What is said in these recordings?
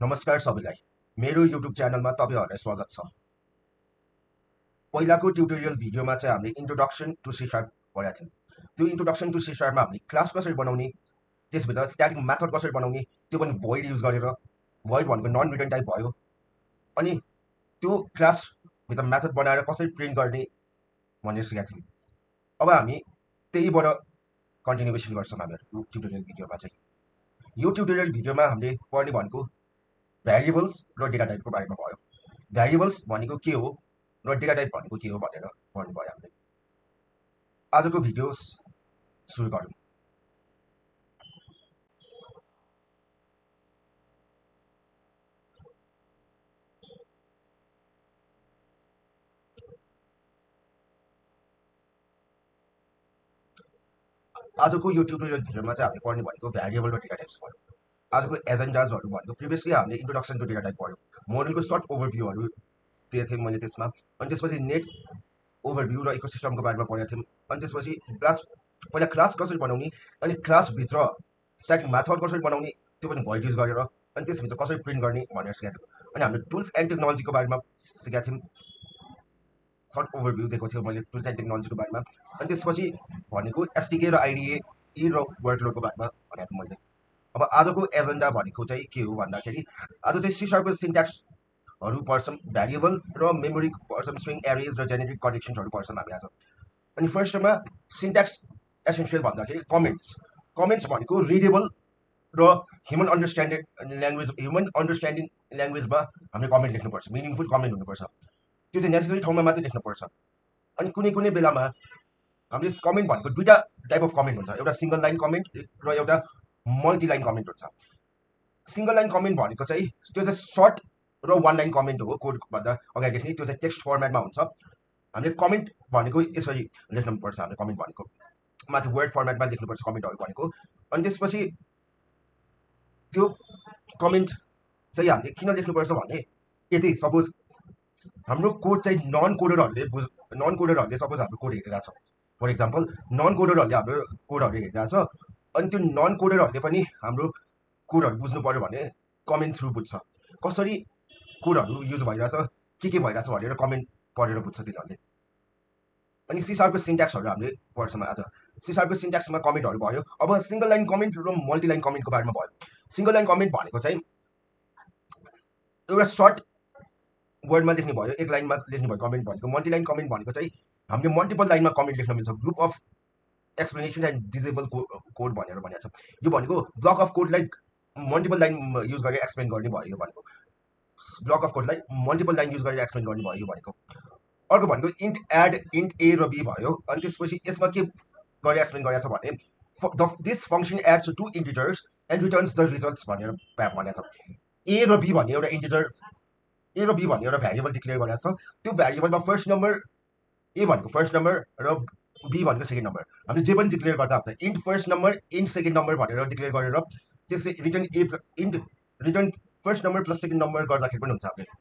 नमस्कार सबैलाई मेरो युट्युब च्यानलमा तपाईँहरूलाई स्वागत छ। पहिलाको ट्युटोरियल भिडियोमा चाहिँ हामीले इन्ट्रोडक्सन टु सी शार्प पढाएको थियौँ। त्यो इन्ट्रोडक्सन टु सी शार्पमा हामीले क्लास कसरी बनाउने, त्यसभित्र स्ट्याटिक मेथड कसरी बनाउने, त्यो पनि भोइड युज गरेर, भोइड भनेको नन रिटर्न टाइप भयो। अनि त्यो क्लासभित्र मेथड बनाएर कसरी प्रिन्ट गर्ने भनेर सिकाएको थियौँ। अब हामी त्यहीबाट कन्टिन्युएसन गर्छौँ हामीहरू यो ट्युटोरियल भिडियोमा चाहिँ। यो ट्युटोरियल भिडियोमा हामीले पढ्ने भनेको भ्यारिएबल्स र डेटा टाइपको बारेमा भयो। भ्यारिएबल्स भनेको के हो र डेटा टाइप भनेको के हो भनेर पढ्नु भयो हामीले। आजको भिडियो सुरु गरौँ। आजको यो ट्युटोरियल भिडियोमा चाहिँ हामीले पढ्ने भनेको भ्यारिएबल र डेटा टाइप्स भयो। आजको एजेन्डाजहरू भनेको प्रिभियसली हामीले इन्ट्रोडक्सन टु डेटा टाइप पढ्यौँ, मोडलको सर्ट ओभरभ्यूहरू दिएको थिएँ मैले त्यसमा। अनि त्यसपछि नेट ओभरभ्यू र इकोसिस्टमको बारेमा पढेको थियौँ। अनि त्यसपछि पहिला क्लास कसरी बनाउने, अनि क्लासभित्र स्ट्याटिक मेथड कसरी बनाउने, त्यो पनि भोइड युज गरेर, अनि त्यसभित्र कसरी प्रिन्ट गर्ने भनेर सिकाएको थियौँ। अनि हामीले टुल्स एन्ड टेक्नोलोजीको बारेमा सिकाएको थियौँ, सर्ट ओभरभ्यू दिएको थियो मैले टुल्स एन्ड टेक्नोलोजीको बारेमा। अनि त्यसपछि भनेको एसटिके र आइडिए र वर्कलोडको बारेमा भनेको थिएँ मैले। अब आजको एजेन्डा भनेको चाहिँ के हो भन्दाखेरि आज चाहिँ सी शार्पको सिन्ट्याक्सहरू पढ्छौँ, भ्यारिएबल र मेमोरी पढ्छौँ, स्ट्रिङ एरेज र जेनेरिक कनेक्सन्सहरू पढ्छौँ हामी आज। अनि फर्स्टमा सिन्ट्याक्स एसेन्सियल भन्दाखेरि कमेन्ट्स भनेको रिडेबल र ह्युमन अन्डरस्ट्यान्डिङ ल्याङ्ग्वेजमा हामीले कमेन्ट लेख्नुपर्छ, मिनिङफुल कमेन्ट हुनुपर्छ। त्यो चाहिँ नेसेसरी ठाउँमा मात्रै लेख्नुपर्छ। अनि कुनै कुनै बेलामा हामीले कमेन्ट भनेको दुईवटा टाइप अफ कमेन्ट हुन्छ, एउटा सिङ्गल लाइन कमेन्ट र एउटा मल्टी लाइन कमेन्ट हुन्छ। सिङ्गल लाइन कमेन्ट भनेको चाहिँ त्यो चाहिँ सर्ट र वान लाइन कमेन्ट हो, कोडभन्दा अगाडि लेख्ने, त्यो चाहिँ टेक्स्ट फर्मेटमा हुन्छ। हामीले कमेन्ट भनेको यसरी लेख्नुपर्छ, हामीले कमेन्ट भनेको माथि वर्ड फर्मेटमा लेख्नुपर्छ कमेन्टहरू भनेको। अनि त्यसपछि त्यो कमेन्ट चाहिँ हामीले किन लेख्नुपर्छ भने यदि सपोज हाम्रो कोड चाहिँ नन कोडरहरूले सपोज हाम्रो कोड हेरिरहेछ, फर इक्जाम्पल नन कोडरहरूले हाम्रो कोडहरू हेरिरहेछ, अनि त्यो नन कोडरहरूले पनि हाम्रो कोडहरू बुझ्नु पऱ्यो भने कमेन्ट थ्रु बुझ्छ, कसरी कोडहरू युज भइरहेछ, के भइरहेछ भनेर कमेन्ट पढेर बुझ्छ तिनीहरूले। अनि सी शार्पको सिन्ट्याक्सहरू हामीले पढ्छौँ आज। सी शार्पको सिन्ट्याक्समा कमेन्टहरू भयो। अब सिङ्गल लाइन कमेन्ट र मल्टी लाइन कमेन्टको बारेमा भयो। सिङ्गल लाइन कमेन्ट भनेको चाहिँ एउटा सर्ट वर्डमा लेख्ने भयो, एक लाइनमा लेख्ने भयो कमेन्ट भनेको। मल्टी लाइन कमेन्ट भनेको चाहिँ हामीले मल्टिपल लाइनमा कमेन्ट लेख्न मिल्छ, group of explanation and disable code भनेर भनेको छ। यो भनेको ब्लक अफ कोडलाई मल्टिपल लाइन युज गरेर एक्सप्लेन गर्ने भयो। यो भनेको ब्लक अफ कोडलाई मल्टिपल लाइन युज गरेर एक्सप्लेन गर्ने भयो यो भनेको। अर्को भनेको इन्ट एड, इन्ट ए र बी भयो। अनि त्यसपछि यसमा के गरेर एक्सप्लेन गरेको छ भने this function adds two integers and returns the results भनेर भनेको छ। ए र बी भन्ने एउटा इन्टिजर, ए र बी भन्ने एउटा भ्यारिएबल डिक्लेयर गरेको छ। त्यो भ्यारिएबलमा फर्स्ट नम्बर, ए भनेको फर्स्ट नम्बर र बी भनेको सेकेन्ड नम्बर, हामीले जे पनि डिक्लेयर गर्दा हुन्छ। Int first number, int second number भनेर डिक्लेयर गरेर त्यसै written first number plus second number गर्दाखेरि पनि हुन्छ हामीले।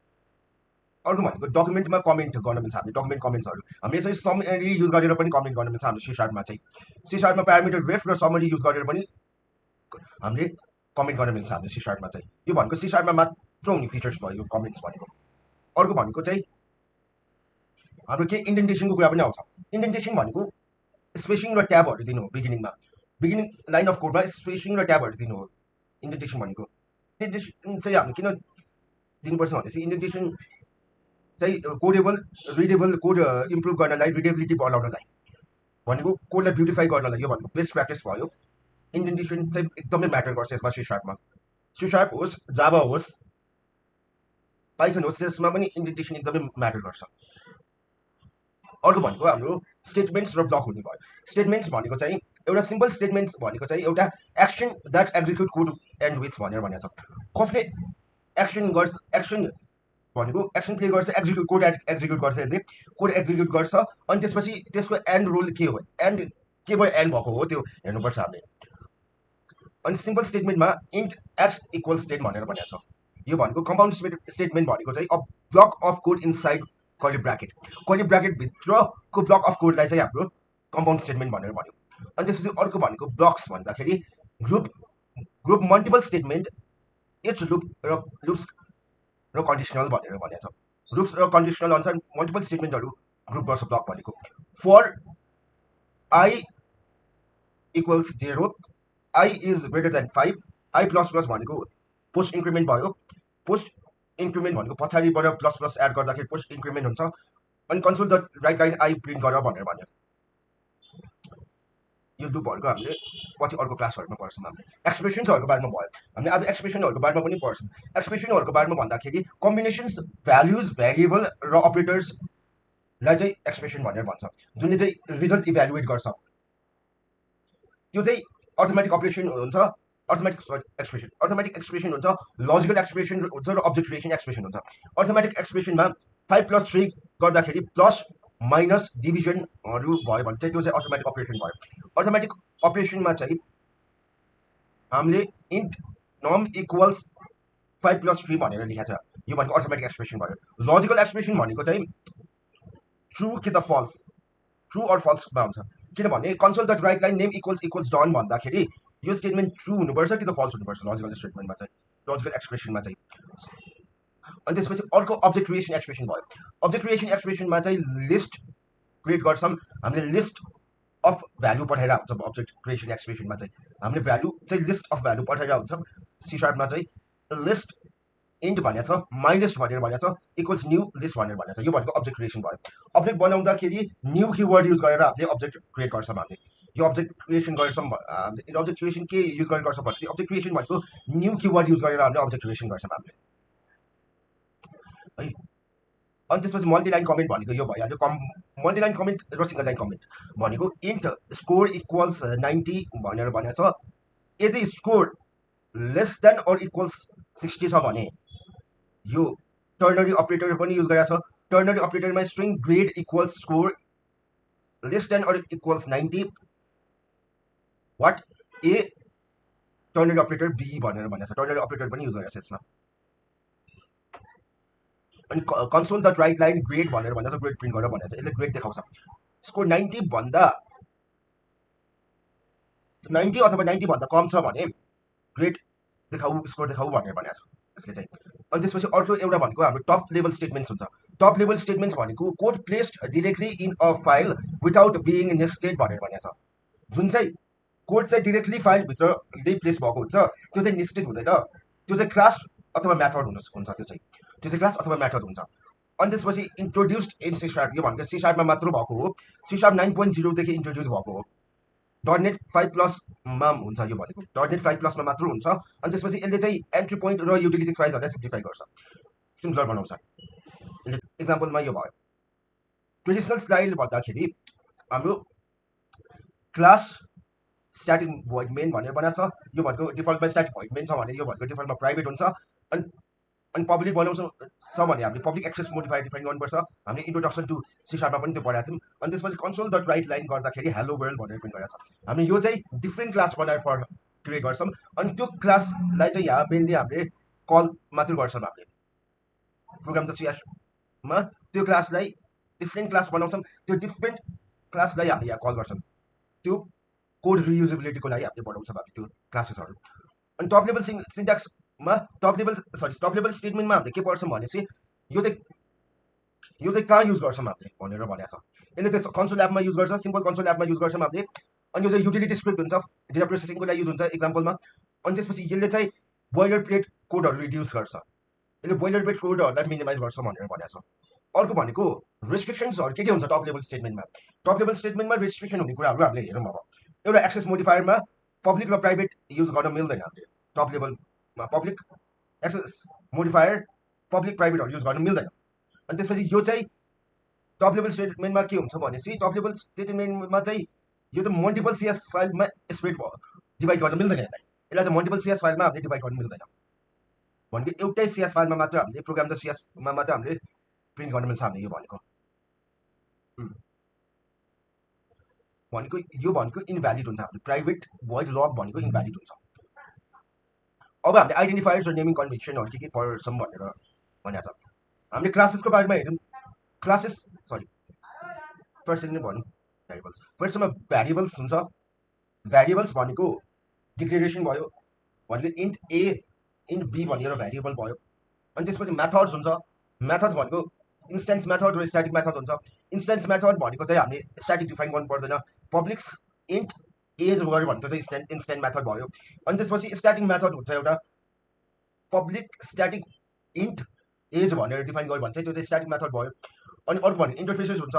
अर्को भनेको डकुमेन्टमा कमेन्ट गर्न मिल्छ, हामीले डकुमेन्ट कमेन्ट्सहरू हामीले यसरी समरी युज गरेर पनि कमेन्ट गर्न मिल्छ हाम्रो सी शार्पमा चाहिँ। सी शार्पमा प्यारामिटर रेफ र समरी युज गरेर पनि हामीले कमेन्ट गर्न मिल्छ हाम्रो सी शार्पमा चाहिँ। यो भनेको सी शार्पमा मात्र हुने फिचर्स भयो यो कमेन्ट्स भनेको। अर्को भनेको चाहिँ हाम्रो के इन्डेन्टेसनको कुरा पनि आउँछ। इन्डेन्टेसन भनेको स्पेसिङ र ट्याबहरू दिनु हो बिगिनिङमा, बिगिनिङ लाइन अफ कोडमा स्पेसिङ र ट्याबहरू दिनु हो इन्डेन्टेसन भनेको। इन्डेन्टेसन चाहिँ हामीले किन दिनुपर्छ भनेपछि इन्डेन्टेसन चाहिँ कोडेबल रिडेबल कोड इम्प्रुभ गर्नलाई, रिडेबिलिटी बढाउनलाई भनेको, कोडलाई ब्युटिफाई गर्नलाई, यो भनेको बेस्ट प्र्याक्टिस भयो। इन्डेन्टेसन चाहिँ एकदमै म्याटर गर्छ यसमा सी शार्पमा। सी शार्प होस्, जाभा होस्, पाइथन होस्, त्यसमा पनि इन्डेन्टेसन एकदमै म्याटर गर्छ। अर्को भनेको हाम्रो स्टेटमेन्ट्स र ब्लक हुने भयो। स्टेटमेन्ट्स भनेको चाहिँ एउटा सिम्पल स्टेटमेन्ट्स भनेको चाहिँ एउटा action that execute code and with भनेर भनेको छ। कसले एक्सन गर्छ, एक्सन भनेको एक्सन प्ले गर्छ, एक्जिक्युट कोड एक्जिक्युट गर्छ, यसले कोड एक्जिक्युट गर्छ। अनि त्यसपछि त्यसको एन्ड रोल के हो, एन्ड केबाट एन्ड भएको हो त्यो हेर्नुपर्छ हामीले। अनि सिम्पल स्टेटमेन्टमा इन्ट एट इक्वल स्टेट भनेर भनेको छ। यो भनेको कम्पाउन्ड स्टेटमेन्ट भनेको चाहिँ a block of code inside curly bracket, curly ब्राकेटभित्रको ब्लक अफ कोडलाई चाहिँ हाम्रो कम्पाउन्ड स्टेटमेन्ट भनेर भन्यो। अनि त्यसपछि अर्को भनेको ब्लक्स भन्दाखेरि group multiple statement each loop र लुप्स र कन्डिसनल भनेर भनेको छ। लुप्स र कन्डिसनल अनुसार मल्टिपल स्टेटमेन्टहरू ग्रुप गर्छ ब्लक भनेको। For I equals 0, I is greater than 5, I plus plus भनेको पोस्ट इन्क्रिमेन्ट भयो। पोस्ट इन्क्रिमेन्ट भनेको पछाडिबाट प्लस प्लस एड गर्दाखेरि पोस्ट इन्क्रिमेन्ट हुन्छ। अनि console the write line I print गर भनेर भन्यो। यो लुपहरूको हामीले पछि अर्को क्लासहरूमा पढ्छौँ। हामीले एक्सप्रेसन्सहरूको बारेमा भयो। हामीले आज एक्सप्रेसनहरूको बारेमा पनि पढ्छौँ। एक्सप्रेसनहरूको बारेमा भन्दाखेरि कम्बिनेसन्स भ्याल्युज भेरिएबल र अपरेटर्सलाई चाहिँ एक्सप्रेसन भनेर भन्छ, जुनले चाहिँ रिजल्ट इभ्यालुएट गर्छ। त्यो चाहिँ अर्थमेटिक अपरेसन हुन्छ, अर्थमेटिक एक्सप्रेसन हुन्छ, लजिकल एक्सप्रेसन हुन्छ र अब्जेक्ट क्रिएसन एक्सप्रेसन हुन्छ। अर्थमेटिक एक्सप्रेसनमा 5+3 गर्दाखेरि प्लस माइनस डिभिजनहरू भयो भने चाहिँ त्यो चाहिँ अर्थमेटिक अपरेसन भयो। अर्थमेटिक अपरेसनमा चाहिँ हामीले इन्ट नम इक्वल्स 5+3 भनेर लेखेको छ, यो भनेको अर्थमेटिक एक्सप्रेसन भयो। लजिकल एक्सप्रेसन भनेको चाहिँ ट्रु कि त फल्स, ट्रु अर फल्समा हुन्छ। किनभने console dot write line name equals done भन्दाखेरि यो स्टेटमेन्ट ट्रु हुनुपर्छ कि त फल्स हुनुपर्छ लजिकल स्टेटमेन्टमा चाहिँ, लजिकल एक्सप्रेसनमा चाहिँ। अनि त्यसपछि अर्को अब्जेक्ट क्रिएसन एक्सप्रेसन भयो। अब्जेक्ट क्रिएसन एक्सप्रेसनमा चाहिँ लिस्ट क्रिएट गर्छौँ हामीले, लिस्ट अफ भ्यालु पठाएर हुन्छ। अब्जेक्ट क्रिएसन एक्सप्रेसनमा चाहिँ हामीले भ्यालु चाहिँ लिस्ट अफ भ्यालु पठाएर हुन्छ। सी शार्पमा चाहिँ लिस्ट इन्ट भनेको छ, माइलिस्ट भनेर भनेको छ, इक्वल्स न्यू लिस्ट भनेर भनेको छ। यो भनेको अब्जेक्ट क्रिएसन भयो। अब्जेक्ट बनाउँदाखेरि न्यू किवर्ड युज गरेर हामीले अब्जेक्ट क्रिएट गर्छौँ। हामीले यो अब्जेक्ट क्रिएसन गर्छौँ, अब्जेक्ट क्रिएसन के युज गरेर गर्छौँ भनेपछि अब्जेक्ट क्रिएसन भनेको न्यू किवर्ड युज गरेर हामीले अब्जेक्ट क्रिएसन गर्छौँ हामीले है। अनि त्यसपछि मल्टिलाइन कमेन्ट भनेको यो भइहाल्यो। मल्टिलाइन कमेन्ट र सिङ्गल लाइन कमेन्ट भनेको इन्ट स्कोर इक्वल्स 90 भनेर भनेको छ। यदि score less than or equals 60 छ भने यो टर्नरी अपरेटर पनि युज गरेको छ। टर्नरी अपरेटरमा string grade equals score less than or equals 90 what a ternary operator B भनेर भनेको छ। टर्नरी अपरेटर पनि युज गरेको छ यसमा। अनि console dot write line grade भनेर भनेको छ, ग्रेड प्रिन्ट गरेर भनेको छ। यसले ग्रेड देखाउँछ। स्कोर 90 भन्दा 90 अथवा 90 भन्दा कम छ भने ग्रेड देखाऊ, स्कोर देखाऊ भनेर भनेको छ यसले चाहिँ। अनि त्यसपछि अर्को एउटा भनेको हाम्रो टप लेभल स्टेटमेन्ट्स हुन्छ। टप लेभल स्टेटमेन्ट्स भनेको code placed directly in a file without being nested भनेर भनेको छ। जुन चाहिँ कोड चाहिँ डिरेक्टली फाइलभित्र प्लेस भएको हुन्छ त्यो चाहिँ नेस्टेड हुँदैन, त्यो चाहिँ क्लास अथवा म्याथड हुन्छ। त्यो चाहिँ क्लास अथवा म्याथड हुन्छ। अनि त्यसपछि इन्ट्रोड्युस्ड इन सी शार्प, यो भनेको सी शार्पमा मात्र भएको हो। सी शार्प 9.0 देखि इन्ट्रोड्युस भएको हो। .NET 5+मा हुन्छ यो भनेको, .NET 5+मा मात्र हुन्छ। अनि त्यसपछि यसले चाहिँ एन्ट्री पोइन्ट र युटिलिटिज फाइलहरूलाई सिम्प्लिफाई गर्छ, सिम्पलर बनाउँछ। इक्जाम्पलमा यो भयो। ट्रेडिसनल स्टाइल भन्दाखेरि हाम्रो क्लास स्ट्याटिक भोइड मेन भनेर बनाएको छ। यो भनेको डिफल्टमा स्ट्याटिक भोइड मेन छ भने यो भनेको डिफल्टमा प्राइभेट हुन्छ। अनि पब्लिक बनाउँछ भने हामीले पब्लिक एक्सेस मोडिफायर डिफाइन गर्नुपर्छ। हामीले इन्ट्रोडक्सन टु सी शार्पमा पनि त्यो पढाएको थियौँ। अनि त्यसपछि कन्सोल डट राइट लाइन गर्दाखेरि हेलो वर्ल्ड भनेर प्रिन्ट गरेको छ। हामीले यो चाहिँ डिफ्रेन्ट क्लास बनाएर क्रिएट गर्छौँ। अनि त्यो क्लासलाई चाहिँ यहाँ मेनली हामीले कल मात्र गर्छौँ। हामीले प्रोग्राम द सीएसमा त्यो क्लासलाई डिफ्रेन्ट क्लास बनाउँछौँ। त्यो डिफ्रेन्ट क्लासलाई हामीले यहाँ कल गर्छौँ। त्यो कोड रियुजेबिलिटीको लागि हामीले बनाउँछौँ हामीले त्यो क्लासेसहरू। अनि टप लेभल सिन्ट्याक्समा टप लेभल स्टेटमेन्टमा हामीले के पढ्छौँ भनेपछि यो चाहिँ कहाँ युज गर्छौँ हामीले भनेर भनेको छ। यसले चाहिँ कन्सोल एपमा युज गर्छ, सिम्पल कन्सोल एपमा युज गर्छौँ हामीले। अनि यो चाहिँ युटिलिटी स्क्रिप्ट हुन्छ, डेटा प्रोसेसिङको लागि युज हुन्छ इक्जाम्पलमा। अनि त्यसपछि यसले चाहिँ बोइलर प्लेट कोडहरू रिड्युस गर्छ, यसले बोइलर प्लेट कोडहरूलाई मिनिमाइज गर्छ भनेर भनेको छ। अर्को भनेको रेस्ट्रिक्सन्सहरू के हुन्छ टप लेभल स्टेटमेन्टमा। टप लेभल स्टेटमेन्टमा रेस्ट्रिक्सन हुने कुराहरू हामीले हेरौँ। अब एउटा एक्सेस मोडिफायरमा पब्लिक र प्राइभेट युज गर्न मिल्दैन हामीले। टप लेभलमा पब्लिक एक्सेस मोडिफायर पब्लिक प्राइभेटहरू युज गर्न मिल्दैन। अनि त्यसपछि यो चाहिँ टप लेभल स्टेटमेन्टमा के हुन्छ भनेपछि टप लेभल स्टेटमेन्टमा चाहिँ यो चाहिँ मल्टिपल सिएस फाइलमा स्प्रेड भयो, डिभाइड गर्न मिल्दैन। यसलाई चाहिँ मल्टिपल सिएस फाइलमा हामीले डिभाइड गर्न मिल्दैन भनेको एउटै सिएस फाइलमा मात्र हामीले प्रोग्राम द सिएसमा मात्र हामीले प्रिन्ट गर्न मिल्छ हामीले। यो भनेको इनभ्यालिड हुन्छ। हामीले प्राइभेट भोइड लग भनेको इनभ्यालिड हुन्छ। अब हामीले आइडेन्टिफायर्स र नेमिङ कन्भेन्सनहरू के पढ्छौँ भनेर भनेको छ। हामीले क्लासेसको बारेमा हेरौँ। क्लासेस फर्स्ट नै भनौँ भ्यारिएबल्स। फर्स्टमा भ्यारिएबल्स हुन्छ। भ्यारिएबल्स भनेको डिक्लेरेसन भयो, भनेको इन्ट ए इन्ट बी भन्ने एउटा भेरिएबल भयो। अनि त्यसपछि मेथड्स हुन्छ। मेथड्स भनेको इन्स्टेन्स मेथड र स्ट्याटिक मेथड हुन्छ। इन्स्टेन्स मेथड भनेको चाहिँ हामीले स्ट्याटिक डिफाइन गर्नु पर्दैन, पब्लिक इन्ट एज गऱ्यो भने चाहिँ इन्स्टेन्ट मेथड भयो। अनि त्यसपछि स्ट्याटिक मेथड हुन्छ एउटा, पब्लिक स्ट्याटिक इन्ट एज भनेर डिफाइन गर्यो भने चाहिँ त्यो चाहिँ स्ट्याटिक मेथड भयो। अनि अर्को भनेको इन्टरफेसेस हुन्छ।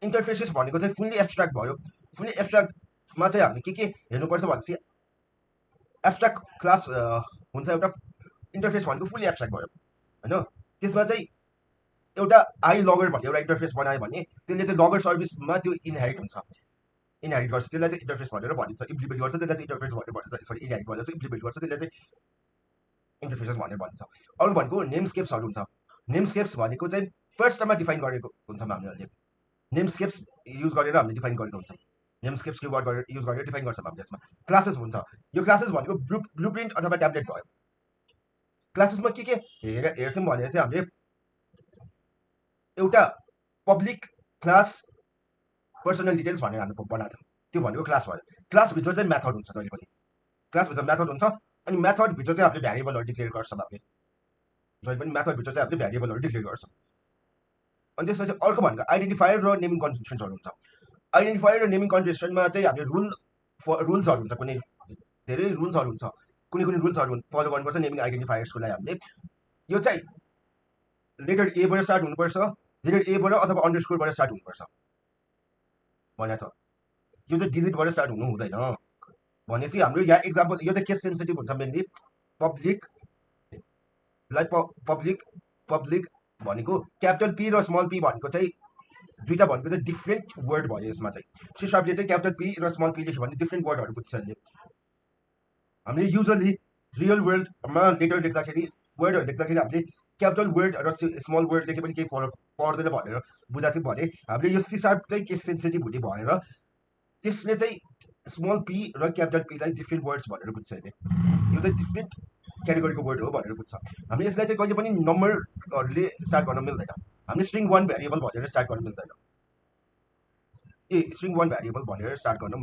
इन्टरफेसेस भनेको चाहिँ फुल्ली एब्स्ट्राक्ट भयो। फुल्ली एब्स्ट्राक्टमा चाहिँ हामीले के हेर्नुपर्छ भनेपछि एब्स्ट्राक्ट क्लास हुन्छ एउटा। इन्टरफेस भनेको फुल्ली एब्स्ट्राक्ट भयो होइन। त्यसमा चाहिँ एउटा आई लगर भन्ने एउटा इन्टरफेस बनायो भने त्यसले चाहिँ लगर सर्भिसमा त्यो इनहेरिट हुन्छ, इनहेरिट गर्छ, त्यसलाई चाहिँ इन्टरफेस भनेर भनिन्छ, इम्प्लिमेन्ट गर्छ त्यसलाई चाहिँ इन्टरफेस भनेर भनिन्छ, सरी इनहेरिट गरेर चाहिँ इम्प्लिमेन्ट गर्छ त्यसलाई चाहिँ इन्टरफेसेस भनेर भनिन्छ। अरू भनेको नेमस्केप्सहरू हुन्छ। नेमस्केप्स भनेको चाहिँ फर्स्टमा डिफाइन गरेको हुन्छौँ हामीले, नेमस्केप्स युज गरेर हामीले डिफाइन गरेको हुन्छौँ, नेमस्केप्स किवर्ड गरेर युज गरेर डिफाइन गर्छौँ हामीले। यसमा क्लासेस हुन्छ। यो क्लासेस भनेको ब्लुप्रिन्ट अथवा ट्याब्लेट भयो। क्लासेसमा के हेर्छौँ भने चाहिँ हामीले एउटा पब्लिक क्लास पर्सनल डिटेल्स भनेर हामीले बनाएको छौँ, त्यो भनेको क्लास भयो। क्लासभित्र चाहिँ मेथड हुन्छ जहिले पनि, क्लासभित्र मेथड हुन्छ। अनि मेथडभित्र चाहिँ हामीले भ्यारिएबलहरू डिक्लेयर गर्छौँ हामीले, जहिले पनि मेथडभित्र चाहिँ हामीले भ्यारिएबलहरू डिक्लेयर गर्छौँ। अनि त्यसपछि अर्को भनेको आइडेन्टिफायर र नेमिङ कन्भेन्सन्सहरू हुन्छ। आइडेन्टिफायर र नेमिङ कन्भेन्सनमा चाहिँ हामीले रुल्सहरू हुन्छ, कुनै धेरै रुल्सहरू हुन्छ, कुनै कुनै रुल्सहरू फलो गर्नुपर्छ नेमिङ आइडेन्टिफायर्सको लागि हामीले। यो चाहिँ लेटर एबाट स्टार्ट हुनुपर्छ, लेटर एबाट अथवा अन्डरस्कोरबाट स्टार्ट हुनुपर्छ भनेको छ। यो चाहिँ डिजिटबाट स्टार्ट हुनु हुँदैन भनेपछि हाम्रो यहाँ एक्जाम्पल यो चाहिँ केस सेन्सिटिभ हुन्छ मेनली। पब्लिक भनेको क्यापिटल पी र स्मल पी भनेको चाहिँ दुईवटा भनेको चाहिँ डिफ्रेन्ट वर्ड भयो। यसमा चाहिँ सिसाबले चाहिँ क्यापिटल पी र स्मल पी लेख्यो भने डिफ्रेन्ट वर्डहरू बुझ्छ यसले। हामीले युजली रियल वर्ल्डमा लेटर लेख्दाखेरि वर्डहरू लेख्दाखेरि हामीले क्यापिटल वर्ड र स्मल वर्ड लेखे पनि केही फरक पर्दैन भनेर बुझाएको थियौँ भने हामीले यो सिसाब चाहिँ केस सेन्सिटिभ हुने भएर त्यसले चाहिँ स्मल पी र क्यापिटल पीलाई डिफ्रेन्ट वर्ड्स भनेर बुझ्छ यसले। यो चाहिँ डिफ्रेन्ट क्याटेगोरीको वर्ड हो भनेर बुझ्छ। हामीले यसलाई चाहिँ कहिले पनि नम्बरहरूले स्टार्ट गर्न मिल्दैन, हामीले स्ट्रिङ वान भ्यारिएबल भनेर स्टार्ट गर्न मिल्दैन, स्ट्रिङ वान भ्यारिएबल भनेर स्टार्ट गर्न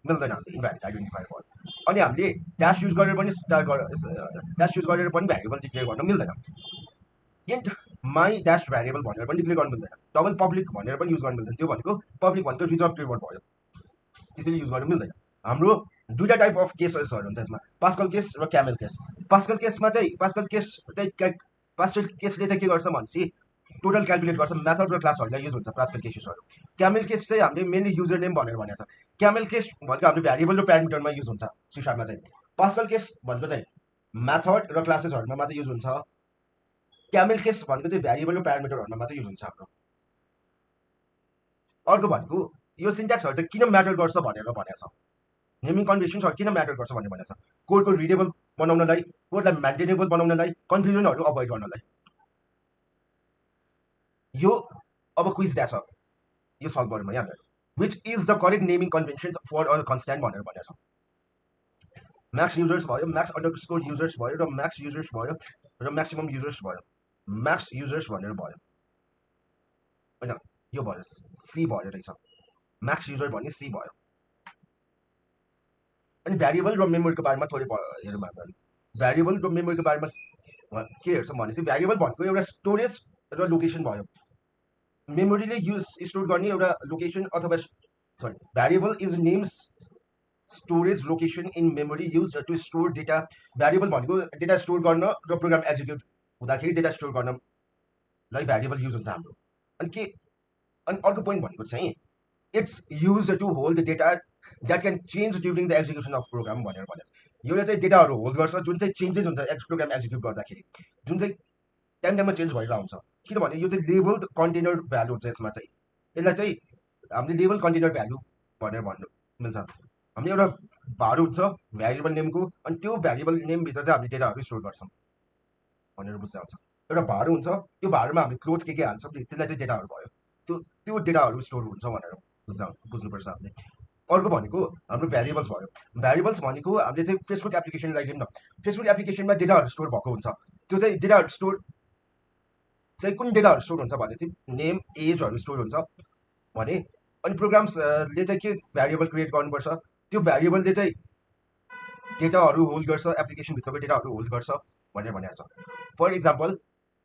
मिल्दैन हामीले, इनभ्यालिड आइडेन्टिफायर भयो। अनि हामीले ड्यास युज गरेर पनि ड्यास युज गरेर पनि भ्यारिएबल डिक्लेयर गर्न मिल्दैन। इन्ट माई ड्यास भ्यारिएबल भनेर पनि डिक्लेयर गर्न मिल्दैन। डबल पब्लिक भनेर पनि युज गर्न मिल्दैन, त्यो भनेको पब्लिक भनेको रिजर्भ किवर्ड भयो, त्यसरी युज गर्न मिल्दैन। हाम्रो दुईवटा टाइप अफ केसेसहरू हुन्छ यसमा, पास्कल केस र क्यामेल केस। पास्कल केसले चाहिँ के गर्छ भनेपछि टोटल क्यालकुलेट गर्छ, मेथड र क्लासहरूलाई युज हुन्छ पास्कल केसेसहरू। क्यामेल केस चाहिँ हामीले मेनली युजर नेम भनेर भनेको छ। क्यामेल केस भनेको हाम्रो भ्यारिएबल र प्यारामिटरमा युज हुन्छ सिसाबमा चाहिँ। पास्कल केस भनेको चाहिँ मेथड र क्लासेसहरूमा मात्रै युज हुन्छ। क्यामेल केस भनेको चाहिँ भ्यारिएबल र प्यारामिटरहरूमा मात्रै युज हुन्छ हाम्रो। अर्को भनेको यो सिन्ट्याक्सहरू चाहिँ किन म्याटर गर्छ भनेर भनेको छ, नेमिङ कन्भेन्सन्सहरू किन म्याटर गर्छ भनेर भनेको छ। कोडको रिडेबल बनाउनलाई, कोडलाई मेन्टेनेबल बनाउनलाई, कन्फ्युजनहरू अभोइड गर्नलाई। यो अब क्विज द्या छ, यो सल्भ गरौँ है हामीहरू। Which is the correct naming conventions for a constant भनेर भनेको छ। म्याक्स युजर्स भयो, म्याक्स अन्डरस्कोर युजर्स भयो, र म्याक्स युजर्स भयो, र म्याक्सिमम युजर्स भयो। म्याक्स युजर्स भनेर भयो होइन, यो भयो सी भयो रहेछ, म्याक्स युजर भन्ने सी भयो। अनि भ्यारिएबल र मेमोरीको बारेमा थोरै हेरौँ हामीहरू। भ्यारिएबल र मेमोरीको बारेमा के हेर्छौँ भनेपछि भ्यारिएबल भनेको एउटा स्टोरेज र लोकेसन भयो। मेमोरीले युज स्टोर गर्ने एउटा लोकेसन अथवा sorry variable is names storage location in memory use to store data. Variable भनेको डेटा स्टोर गर्न र प्रोग्राम एक्जिक्युट हुँदाखेरि डेटा स्टोर गर्नलाई भ्यारिएबल युज हुन्छ हाम्रो। अनि अर्को पोइन्ट भनेको चाहिँ it's use to hold data that can change during the execution of program भनेर भनेको। यसले चाहिँ डेटाहरू होल्ड गर्छ जुन चाहिँ चेन्जेस हुन्छ प्रोग्राम एक्जिक्युट गर्दाखेरि, जुन चाहिँ टाइममा चेन्ज भइरहेको हुन्छ। किनभने यो चाहिँ लेबल कन्टेनर भ्यालु हुन्छ। यसमा चाहिँ यसलाई चाहिँ हामीले लेबल कन्टेनर भ्यालु भनेर भन्नु मिल्छ। हामीले एउटा भाडु हुन्छ भ्यारिएबल नेमको, अनि त्यो भ्यारिएबल नेमभित्र चाहिँ हामीले डेटाहरू स्टोर गर्छौँ भनेर बुझ्दा हुन्छ। एउटा भाडु हुन्छ, त्यो भाडुमा हामीले क्लोथ के हाल्छौँ त्यसलाई चाहिँ डेटाहरू भयो, त्यो डेटाहरू स्टोर हुन्छ भनेर बुझ्नुपर्छ हामीले। अर्को भनेको हाम्रो भ्यारिएबल्स भयो। भ्यारिएबल्स भनेको हामीले चाहिँ फेसबुक एप्लिकेसनलाई लिउँ न, फेसबुक एप्लिकेसनमा डेटाहरू स्टोर भएको हुन्छ। त्यो चाहिँ डेटाहरू स्टोर चाहिँ कुन डेटाहरू स्टोर हुन्छ भने चाहिँ नेम एजहरू स्टोर हुन्छ भने। अनि प्रोग्राम्सले चाहिँ के भ्यारिएबल क्रिएट गर्नुपर्छ, त्यो भ्यारिएबलले चाहिँ डेटाहरू होल्ड गर्छ, एप्लिकेसनभित्रको डेटाहरू होल्ड गर्छ। भनेर भनेको छ। फर इक्जाम्पल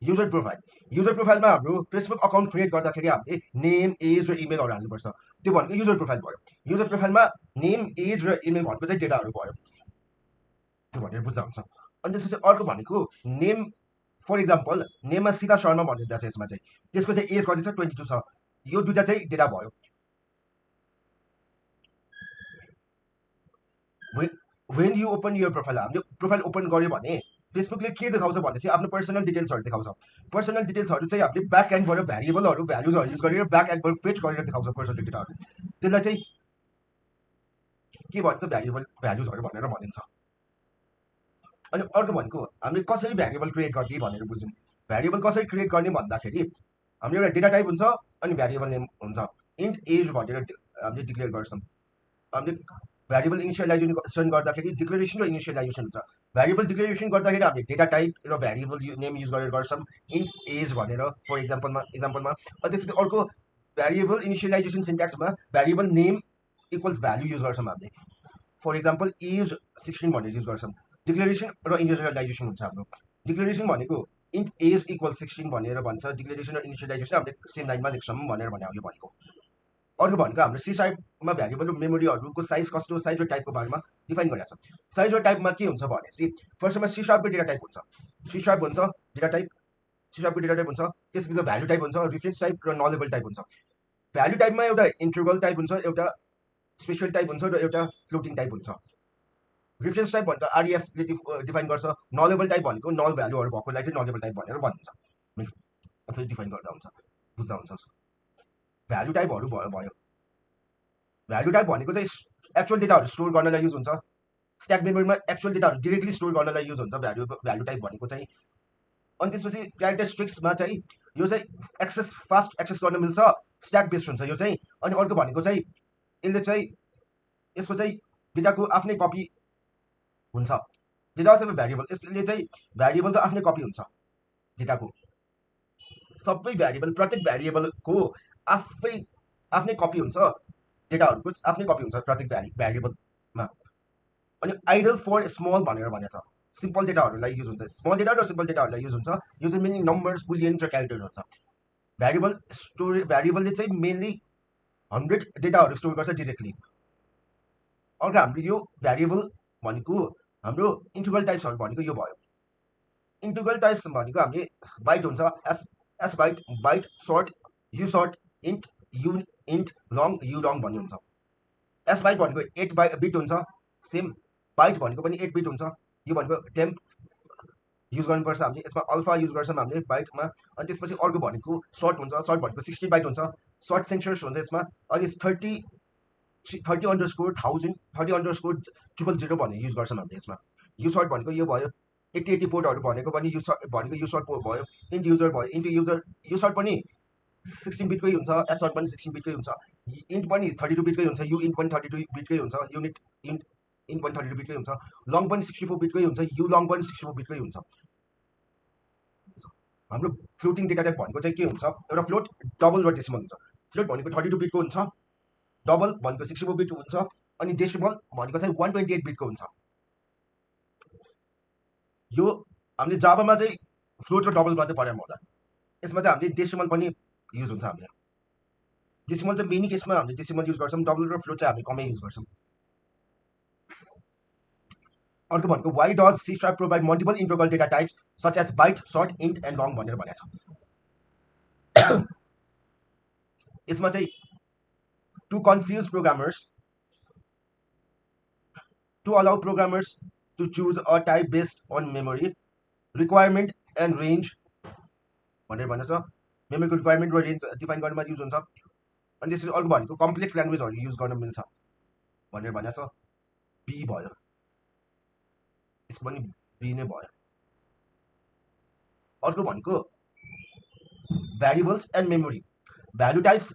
युजर प्रोफाइलमा हाम्रो फेसबुक अकाउन्ट क्रिएट गर्दाखेरि हामीले नेम एज र इमेलहरू हाल्नुपर्छ। त्यो भनेको युजर प्रोफाइल भयो। युजर प्रोफाइलमा नेम एज र इमेल भनेको चाहिँ डेटाहरू भयो, त्यो भनेर बुझ्दा हुन्छ। अनि त्यसपछि अर्को भनेको नेम, फर इक्जाम्पल नेममा सीता शर्मा भनेर छ, यसमा चाहिँ त्यसको चाहिँ एज कति छ 22 छ, यो दुइटा चाहिँ डेटा भयो। When you open your profile, हामीले प्रोफाइल ओपन गऱ्यो भने फेसबुकले के देखाउँछ भनेपछि आफ्नो पर्सनल डिटेल्सहरू देखाउँछ। पर्सनल डिटेल्सहरू चाहिँ हामीले ब्याक एन्डबाट भ्यारिएबलहरू भ्यालुजहरू युज गरेर ब्याक एन्डबाट फेच गरेर देखाउँछ पर्सनल डेटाहरू। त्यसलाई चाहिँ के भन्छ, भ्यालुजहरू भनेर भनिन्छ। अनि अर्को भनेको हामीले कसरी भ्यारिएबल क्रिएट गर्ने भनेर बुझ्यौँ। भ्यारिएबल कसरी क्रिएट गर्ने भन्दाखेरि हाम्रो एउटा डेटा टाइप हुन्छ अनि भ्यारिएबल नेम हुन्छ। इन्ट एज भनेर हामीले डिक्लेयर गर्छौँ। हामीले भ्यारिएबल इनिसियलाइजेसन गर्दाखेरि डिक्लेरेसन र इनिसियलाइजेसन हुन्छ। भ्यारिएबल डिक्लेरेसन गर्दाखेरि हामीले डेटा टाइप र भ्यारिएबल नेम युज गरेर गर्छौँ, इन्ट एज भनेर फर इक्जाम्पलमा। अनि त्यसपछि अर्को भ्यारिएबल इनिसियलाइजेसन सिन्ट्याक्समा variable name equals value use गर्छौँ हामीले। फर इक्जाम्पल एज 16 भनेर युज गर्छौँ। डिक्लेरेसन र इनिसियलाइजेसन हुन्छ हाम्रो। डिक्लेरेसन भनेको इन्ट एज इक्वल 16 भनेर भन्छ, डिक्लेरेसन र इनिसियलाइजेसन हामीले सेम लाइनमा लेख्छौँ भनेर भने यो भनेको। अर्को भनेको हाम्रो सी टाइपमा भ्यारिएबल र मेमोरीहरूको साइज कस्तो, साइज र टाइपको बारेमा डिफाइन गरेको छ। साइज र टाइपमा के हुन्छ भनेपछि फर्स्टमा सी टाइपको डेटा टाइप हुन्छ, सी टाइप हुन्छ डेटा टाइप, सी टाइपको डेटा टाइप हुन्छ। त्यसपछि भ्यालु टाइप हुन्छ, रेफरेन्स टाइप र नलेबल टाइप हुन्छ। भ्यालु टाइपमा एउटा इन्टरभल टाइप हुन्छ, एउटा स्पेसल टाइप हुन्छ र एउटा फ्लोटिङ टाइप हुन्छ। रेफरेन्स टाइप भनेको आरइएफले डिफाइन गर्छ। नलेबल टाइप भनेको नल भ्यालुहरू भएकोलाई चाहिँ नलेबल टाइप भनेर भनिन्छ, यसरी डिफाइन गर्दा हुन्छ, बुझ्दा हुन्छ। भ्यालु टाइपहरू भयो। भ्यालु टाइप भनेको चाहिँ एक्चुअल डेटाहरू स्टोर गर्नलाई युज हुन्छ। स्ट्याक मेमोरीमा एक्चुअल डेटाहरू डिरेक्टली स्टोर गर्नलाई युज हुन्छ भ्यालु टाइप भनेको चाहिँ। अनि त्यसपछि क्यारेक्टरिस्टिक्समा चाहिँ यो चाहिँ फास्ट एक्सेस गर्न मिल्छ, स्ट्याक बेस्ड हुन्छ यो चाहिँ। अनि अर्को भनेको चाहिँ यसले चाहिँ यसको चाहिँ डेटाको आफ्नै कपी हुन्छ। डेटा चाहिँ भ्यारिएबल, यसले चाहिँ भ्यारिएबलको आफ्नै कपी हुन्छ डेटाको। सबै भ्यारिएबल, प्रत्येक भ्यारिएबलको आफ्नै कपी हुन्छ, डेटाहरूको आफ्नै कपी हुन्छ प्रत्येक भ्यारिएबलमा। अनि आइडल फर स्मल भनेर भनेको छ, सिम्पल डेटाहरूलाई युज हुन्छ। स्मल डेटा र सिम्पल डेटाहरूलाई युज हुन्छ। यो चाहिँ मेनली नम्बर्स, बुलियन र क्यारेक्टर हुन्छ। भ्यारिएबलले चाहिँ मेनली 100 डेटाहरू स्टोर गर्छ डिरेक्टली। अर्को हामीले यो भ्यारिएबल भनेको हाम्रो इन्टिग्रल टाइप्सहरू भनेको यो भयो। इन्टिग्रल टाइप्स भनेको हामीले बाइट हुन्छ, S byte, byte, short, U short, int, U int, long, U long भन्ने हुन्छ। एस बाइट भनेको 8 बिट हुन्छ, सेम बाइट भनेको पनि 8 बिट हुन्छ। यो भनेको टेम्प युज गर्नुपर्छ हामीले, यसमा अल्फा युज गर्छौँ हामीले बाइटमा। अनि त्यसपछि अर्को भनेको सर्ट हुन्छ, सर्ट भनेको 16 बाइट हुन्छ, सर्ट सेन्सर्स हुन्छ यसमा। अनि 30_1000, 30_000 भन्ने युज गर्छौँ हामीले यसमा। यु सर्ट भनेको यो भयो। 80 पोर्टहरू भनेको पनि यु सर्ट भयो। इन्ट युजर भयो, इन्टु युजर यु सर्ट पनि 16 बिटकै हुन्छ, एस सर्ट पनि 16 बिटकै हुन्छ, इन्ट पनि 32 बिटकै हुन्छ, यु इन्ट पनि 32 बिटकै हुन्छ, युनिट इन्ट पनि 32 बिटकै हुन्छ, लङ पनि 64 बिटकै हुन्छ, यु लङ पनि 64 बिटकै हुन्छ। हाम्रो फ्लोटिङ डेटा टाइप भनेको चाहिँ के हुन्छ, एउटा फ्लोट, डबल र डेसिमल हुन्छ। फ्लोट भनेको 32 बिटको हुन्छ, डबल भनेको 64 बिट हुन्छ, अनि डेसिमल भनेको चाहिँ 128 बिटको हुन्छ। यो हामीले जाभामा चाहिँ फ्लोट र डबल मात्रै पढाउँ होला, यसमा चाहिँ हामीले डेसिमल पनि युज हुन्छ। हामीले डेसिमल चाहिँ मेनी केसमा हामीले डेसिमल युज गर्छौँ, डबल र फ्लोट चाहिँ हामी कमै युज गर्छौँ। अर्को भनेको why does C type provide multiple integral data types such as byte, short, int and long भनेर भनेको छ। यसमा चाहिँ to confuse programmers, to allow programmers to choose a type based on memory requirement and range भनेर भनेको छ। मेमोरीको requirement र रेन्ज डिफाइन गर्नमा युज हुन्छ। अनि त्यसरी अर्को भनेको कम्प्लेक्स ल्याङ्ग्वेजहरू युज गर्न मिल्छ भनेर भनेको छ। बी भयो, यसको पनि बी नै भयो। अर्को भनेको भ्यारिएबल्स एन्ड मेमोरी। भ्यालु टाइप्स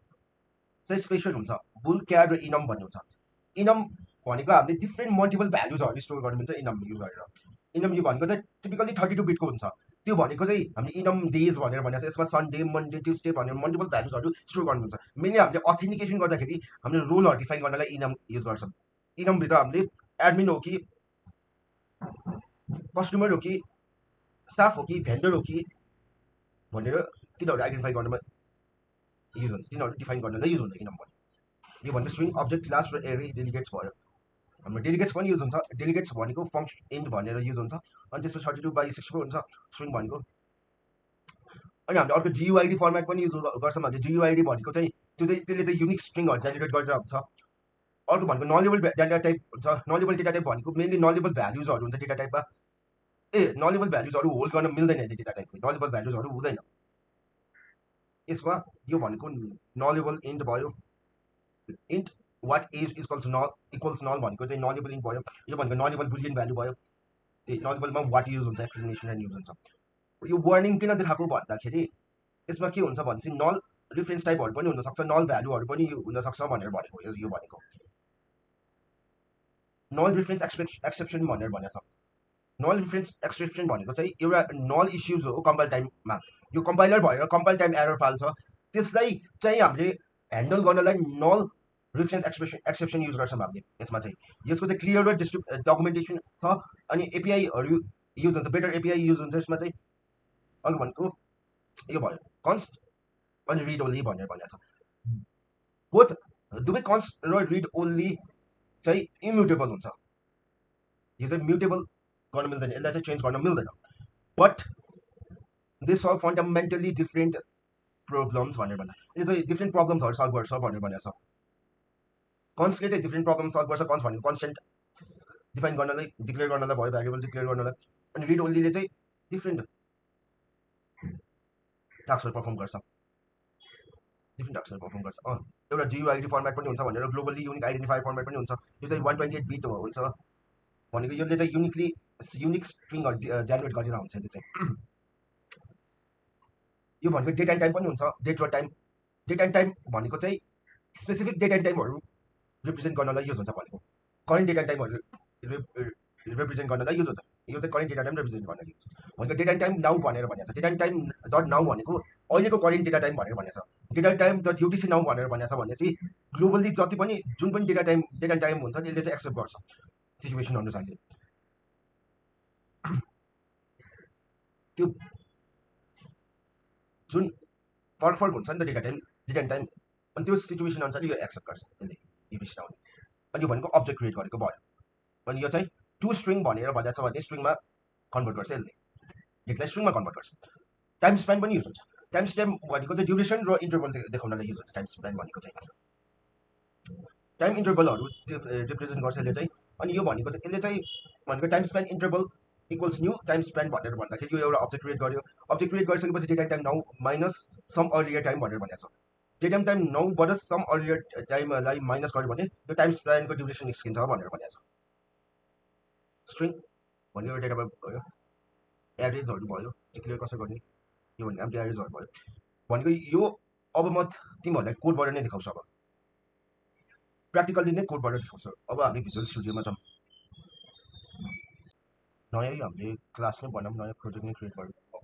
चाहिँ स्पेसल हुन्छ, बुल, क्यार र इनम भन्ने हुन्छ। इनम भनेको हामीले डिफ्रेन्ट मल्टिपल भ्यालुजहरू स्टोर गर्नु मिल्छ इनम युज गरेर। इनम यो भनेको चाहिँ टिपिकली 32 बिटको हुन्छ। त्यो भनेको चाहिँ हामीले इनम डेज भनेर भनेको छ। यसमा सन्डे, मन्डे, ट्युसडे भनेर मल्टिपल भ्यालुजहरू स्टोर गर्नु मिल्छ। मेनली हामीले अथेन्टिकेसन गर्दाखेरि हामीले रोलहरू डिफाइन गर्नलाई इनम युज गर्छौँ। इनमभित्र हामीले एडमिन हो कि कस्टमर हो कि स्टाफ हो कि भेन्डर हो कि भनेर तिनीहरू आइडेन्टिफाई गर्नमा युज हुन्छ, तिनीहरू डिफाइन गर्नलाई युज हुन्छ। किनभने यो भनेको स्ट्रिङ अब्जेक्ट क्लास र एरे डेलिगेट्स भयो। हाम्रो डेलिगेट्स पनि युज हुन्छ। डेलिगेट्स भनेको फङ्सन इन्ट भनेर युज हुन्छ। अनि त्यसपछि 32/64 हुन्छ स्ट्रिङ भनेको। अनि हामीले अर्को जियुआइडी फर्मेट पनि युज गर्छौँ। हामीले जियुआइडी भनेको चाहिँ त्यसले चाहिँ युनिक स्ट्रिङहरू जेनेरेट गरेर हुन्छ। अर्को भनेको नलेबल डाटा टाइप हुन्छ। नलेबल डेटा टाइप भनेको मेनली नलेबल भ्याल्युजहरू हुन्छ डेटा टाइपमा। नलेबल भ्याल्युजहरू होल्ड गर्न मिल्दैन अहिले डेटा टाइपले, नलेबल भ्याल्युजहरू हुँदैन यसमा। यो भनेको नलेबल इन्ट भयो। इन्ट वाट एज इक्वल्स नल भनेको चाहिँ नलेबल इन्ट भयो। यो भनेको नलेबल बुलियन भ्याल्यु भयो। त्यही नलेबलमा वाट युज हुन्छ, एक्सप्लेनेसन एन्ड युज हुन्छ। यो वार्निङ किन देखाएको भन्दाखेरि यसमा के हुन्छ भने चाहिँ नल रिफरेन्स टाइपहरू पनि हुनसक्छ, नल भ्यालुहरू पनि हुनसक्छ भनेर भनेको। यो भनेको नल रिफरेन्स एक्सेप्सन भनेर भनेको छ। नल रिफरेन्स एक्सेप्सन भनेको चाहिँ एउटा नल इस्युज हो कम्पाइल टाइममा। यो कम्पाइलर भएर कम्पाइल टाइम एरर फाल्छ, त्यसलाई चाहिँ हामीले ह्यान्डल गर्नलाई नल रिफरेन्स एक्सेप्सन युज गर्छौँ हामीले। यसमा चाहिँ यसको चाहिँ क्लियर र डकुमेन्टेसन छ। अनि एपिआईहरू युज हुन्छ, बेटर एपिआई युज हुन्छ यसमा चाहिँ। अर्को भनेको यो भयो कन्स्ट अनि रिड ओन्ली भनेर भनेको छ। बोथ दुवै कन्स्ट र रिड ओन्ली चाहिँ इम्युटेबल हुन्छ। यो चाहिँ म्युटेबल गर्न मिल्दैन, यसलाई चाहिँ चेन्ज गर्न मिल्दैन। But they solve fundamentally different problems भनेर भन्छ। यो चाहिँ डिफ्रेन्ट प्रब्लम्सहरू सल्भ गर्छ भनेर भनेको छ। कन्स्टले चाहिँ डिफ्रेन्ट प्रब्लम सल्भ गर्छ। कन्स्ट भनेको कन्सटेन्ट डिफाइन गर्नलाई, डिक्लेयर गर्नलाई भयो, भ्यारिएबल डिक्लेयर गर्नलाई। अनि रिड ओन्लीले चाहिँ डिफ्रेन्ट टास्कहरू पर्फर्म गर्छ, डिफ्रेन्ट टास्कहरू पर्फर्म गर्छ। एउटा जियुआइडी फर्मेट पनि हुन्छ भनेर, ग्लोबली युनिक आइडेन्टिफायर फर्मेट पनि हुन्छ। यो चाहिँ 128 बिट हुन्छ भनेको यसले चाहिँ युनिक स्ट्रिङहरू जेनेरेट गरेर हुन्छ यसले चाहिँ। यो भनेको डेट एन्ड टाइम पनि हुन्छ, डेट र टाइम। डेट एन्ड टाइम भनेको चाहिँ स्पेसिफिक डेट एन्ड टाइमहरू रिप्रेजेन्ट गर्नलाई युज हुन्छ भनेको। करेन्ट डेट एन्ड टाइमहरू रिप्रेजेन्ट गर्नलाई युज हुन्छ। यो चाहिँ करेन्ट डेटा टाइम रिप्रेजेन्ट गर्नलाई युज हुन्छ भनेको। डेट एन्ड टाइम नाउ भनेर भनेको छ। Date and time dot now भनेको अहिलेको करेन्ट डेटा टाइम भनेर भनेको छ। Data time dot UTC now भनेर भनेको छ भनेपछि ग्लोबली जति पनि जुन पनि डेट एन्ड टाइम हुन्छ यसले चाहिँ एक्सेप्ट गर्छ सिचुएसन अनुसारले। त्यो जुन फरक हुन्छ नि त डेट एन्ड टाइम, अनि त्यो सिचुएसन अनुसार यो एक्सेप्ट गर्छ यसले युटिसी नाउले। अनि यो भनेको अब्जेक्ट क्रिएट गरेको भयो। अनि यो चाहिँ टु स्ट्रिङ भनेर भनेको छ भने स्ट्रिङमा कन्भर्ट गर्छ यसले, डेटलाई स्ट्रिङमा कन्भर्ट गर्छ। टाइम स्प्यान पनि युज हुन्छ। टाइम स्प्यान भनेको चाहिँ ड्युरेसन र इन्टरभल देखाउनलाई युज हुन्छ। टाइम स्प्यान भनेको चाहिँ टाइम इन्टरभलहरू रिप्रेजेन्ट गर्छ यसले चाहिँ। अनि यो भनेको चाहिँ यसले चाहिँ भनेको time span interval equals new time span भनेर भन्दाखेरि यो एउटा अब्जेक्ट क्रिएट गर्यो। अब्जेक्ट क्रिएट गरिसकेपछि date and time now minus some earlier time भनेर भनेको छ। डेट एन्ड टाइम नाउबाट सम अर्लियर टाइमलाई माइनस गर्यो भने यो टाइम स्प्यानको ड्युरेसन निस्किन्छ भनेर भनेको छ। स्ट्रिङ भन्ने एउटा डेटा भयो, एभरेजहरू भयो, डिक्लेयर कसरी गर्ने यो भनेको एम्प्टी एभरेजहरू भयो भनेको। यो अब म तिमीहरूलाई कोडबाट नै देखाउँछु। अब प्र्याक्टिकल्ली नै कोडबाट देखाउँछु। अब हामी भिजुअल स्टुडियोमा छौँ। नयाँ हामीले क्लास नै बनाऊँ, नयाँ प्रोजेक्ट नै क्रिएट गरौँ। अब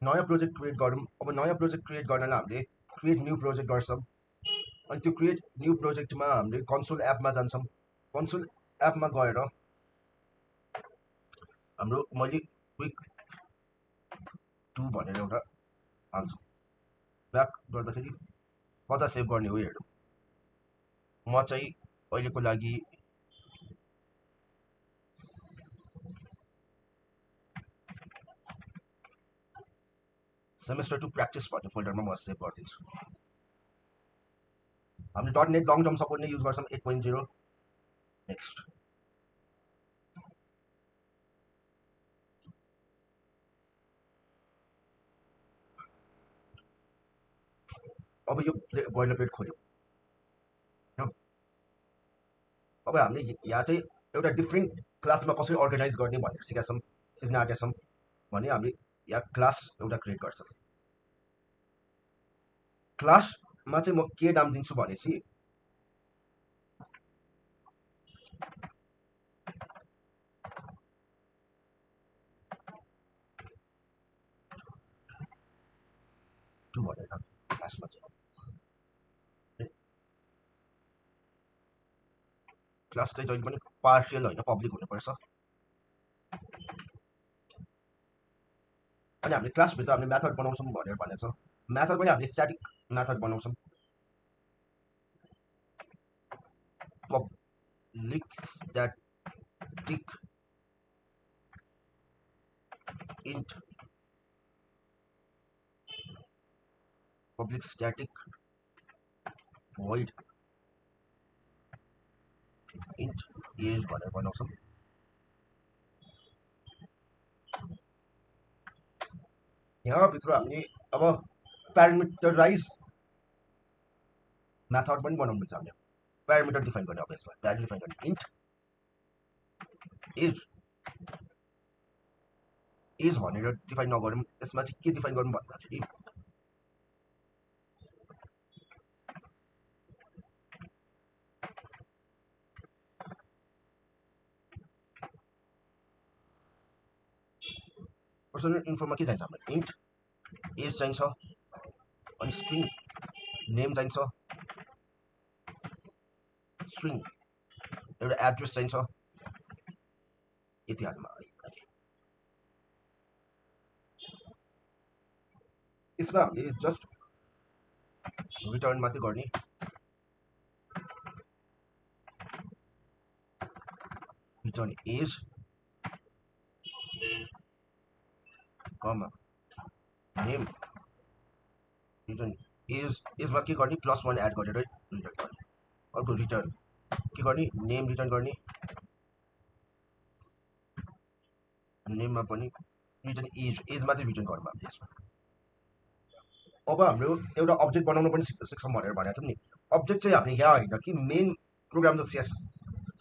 नयाँ प्रोजेक्ट क्रिएट गरौँ। अब नयाँ प्रोजेक्ट क्रिएट गर्नलाई हामीले क्रिएट न्यू प्रोजेक्ट गर्छौँ। अनि त्यो क्रिएट न्यू प्रोजेक्टमा हामीले कन्सोल एपमा जान्छौँ। कन्सोल एपमा गएर हाम्रो मैले क्विक 2 भनेर एउटा हाल्छु। ब्याक गर्दाखेरि कता सेभ गर्ने हो हेरौँ। म चाहिँ अहिलेको लागि सेमेस्टर 2 प्र्याक्टिस भन्ने फोल्डरमा म सेभ गरिदिन्छु। हामीले dot net long term support नै युज गर्छौँ 8.0। नेक्स्ट अब यो बोइलर प्लेट खोल्यो। अब हामीले यहाँ चाहिँ एउटा डिफ्रेन्ट क्लासमा कसरी अर्गनाइज गर्ने भनेर सिक्न आँटेका छौँ भने हामीले यहाँ क्लास एउटा क्रिएट गर्छौँ। क्लासमा चाहिँ म के नाम दिन्छु भनेपछि टु भनेर क्लासमा चाहिँ क्लास चाहिँ जहिले पनि पार्सियल होइन पब्लिक हुनुपर्छ। अनि हामीले क्लासभित्र हामीले मेथड बनाउँछौँ भनेर भनेको छ मेथड पनि हामीले स्ट्याटिक मेथड बनाउँछौँ public static int public static void int age भनेर बनाउँछौँ यहाँभित्र हामीले अब प्यारामिटराइज मेथड पनि बनाउनु पर्छ हामीले प्यारामिटर डिफाइन गर्ने अब यसमा भ्यालु डिफाइन गर्ने इन्ट एज भनेर डिफाइन नगरौँ यसमा चाहिँ के डिफाइन गरौँ भन्दाखेरि पर्सनल इन्फोमा के चाहिन्छ हामीलाई इन्ट एज चाहिन्छ अनि स्ट्रिङ नेम चाहिन्छ स्ट्रिङ एउटा एड्रेस चाहिन्छ यति हालमा यसमा हामीले जस्ट रिटर्न मात्रै गर्ने रिटर्न एज कमा नेम रिटर्न एजमा के गर्ने +1 एड गरेर रिटर्न गर्ने अर्को रिटर्न के गर्ने नेम रिटर्न गर्ने नेममा पनि रिटर्न एजमा चाहिँ रिटर्न गरौँ हामीले यसमा अब हाम्रो एउटा अब्जेक्ट बनाउन पनि सिक्छौँ भनेर भनेको थियौँ नि अब्जेक्ट चाहिँ हामीले यहाँ होइन कि main program the CS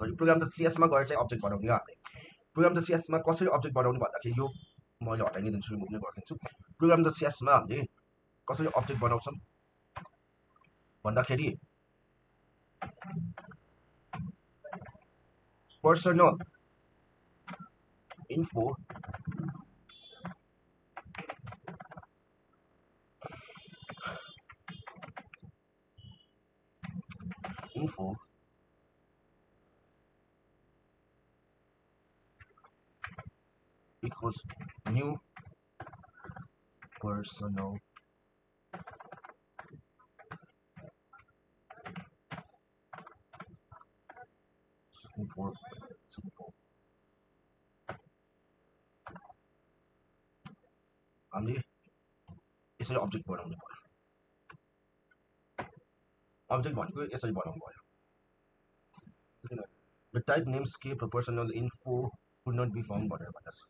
sorry program the सिएसमा गएर चाहिँ अब्जेक्ट बनाउने हो हामीले प्रोग्राम द सिएसमा कसरी अब्जेक्ट बनाउनु भन्दाखेरि यो मैले हटाइ नै दिन्छु रिमुभ नै गरिदिन्छु प्रोग्राम द सिएसमा हामीले कसरी अब्जेक्ट बनाउँछौँ भन्दाखेरि personal info equals new personal info हामीले यसरी अब्जेक्ट बनाउनु पर्यो अब्जेक्ट भनेको यसरी बनाउनु पर्यो the type namescape personal info could not be found भनेर भनेको छ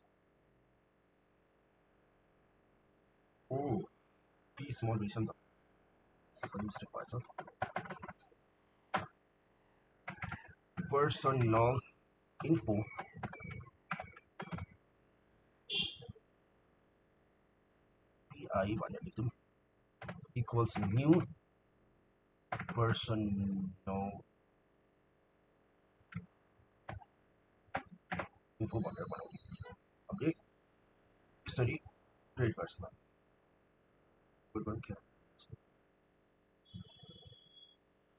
Oh, P small reason sorry mistake भएछ personal info PI भनेर लेख्छौँ equals new personal info भनेर बनाउने हामीले यसरी क्रिएट गर्छौँ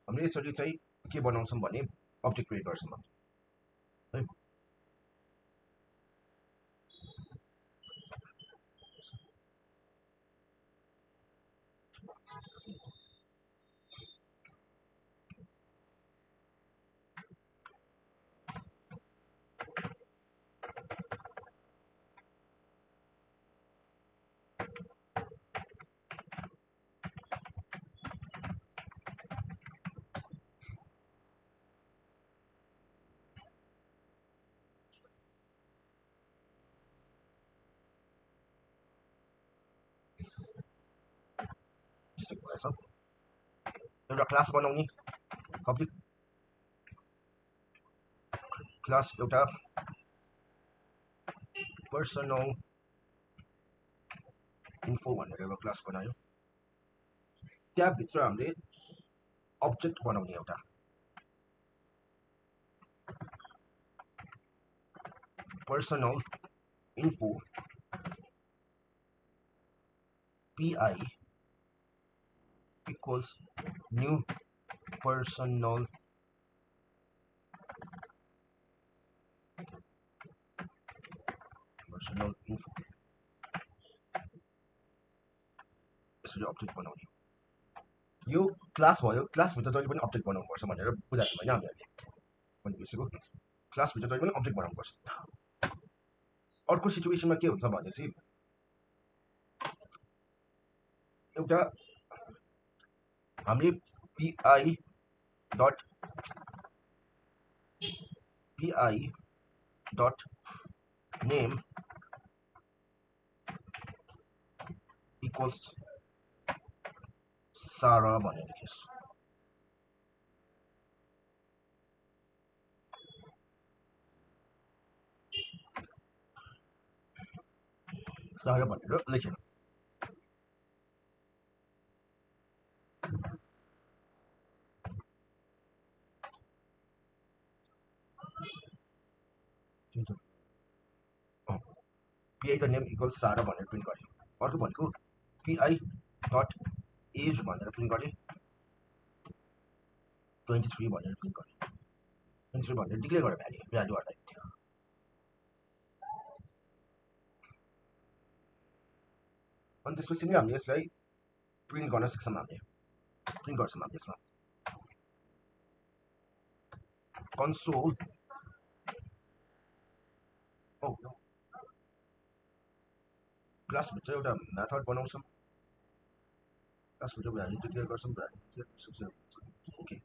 हामीले यसरी चाहिँ के बनाउँछौँ भने अब्जेक्ट क्रिएट गर्छौँ है भएछ एउटा क्लास बनाउने पब्लिक क्लास एउटा पर्सनल इन्फो भनेर एउटा क्लास बनायो त्यहाँभित्र हामीले अब्जेक्ट बनाउने एउटा personal info PI equals new personal info यसरी अब्जेक्ट बनाउने यो क्लास भयो क्लासभित्र जहिले पनि अब्जेक्ट बनाउनुपर्छ भनेर बुझाएको होइन हामीहरूले पनि बिर्सेको क्लासभित्र जहिले पनि अब्जेक्ट बनाउनुपर्छ अर्को सिचुएसनमा के हुन्छ भनेपछि एउटा हामीले पी डट नेम इक्वल्स सारा भनेर लेखेस् सारा भनेर लेखेर पीआई द नेम इक्वल्स सारा भनेर प्रिन्ट गरेँ अर्को भनेको पीआई डट एज भनेर प्रिन्ट गरेँ 23 भनेर प्रिन्ट गरेँ 23 भनेर डिक्लेयर गरेँ भ्याल्युहरूलाई अनि त्यसपछि नै हामीले यसलाई प्रिन्ट गर्न सक्छौँ हामीले प्रिन्ट गर्छौँ हामीले यसमा कन्सोल क्लासभित्र एउटा मेथड बनाउँछौँ क्लासभित्र भ्याल्यु डिक्लेयर गर्छौँ ओके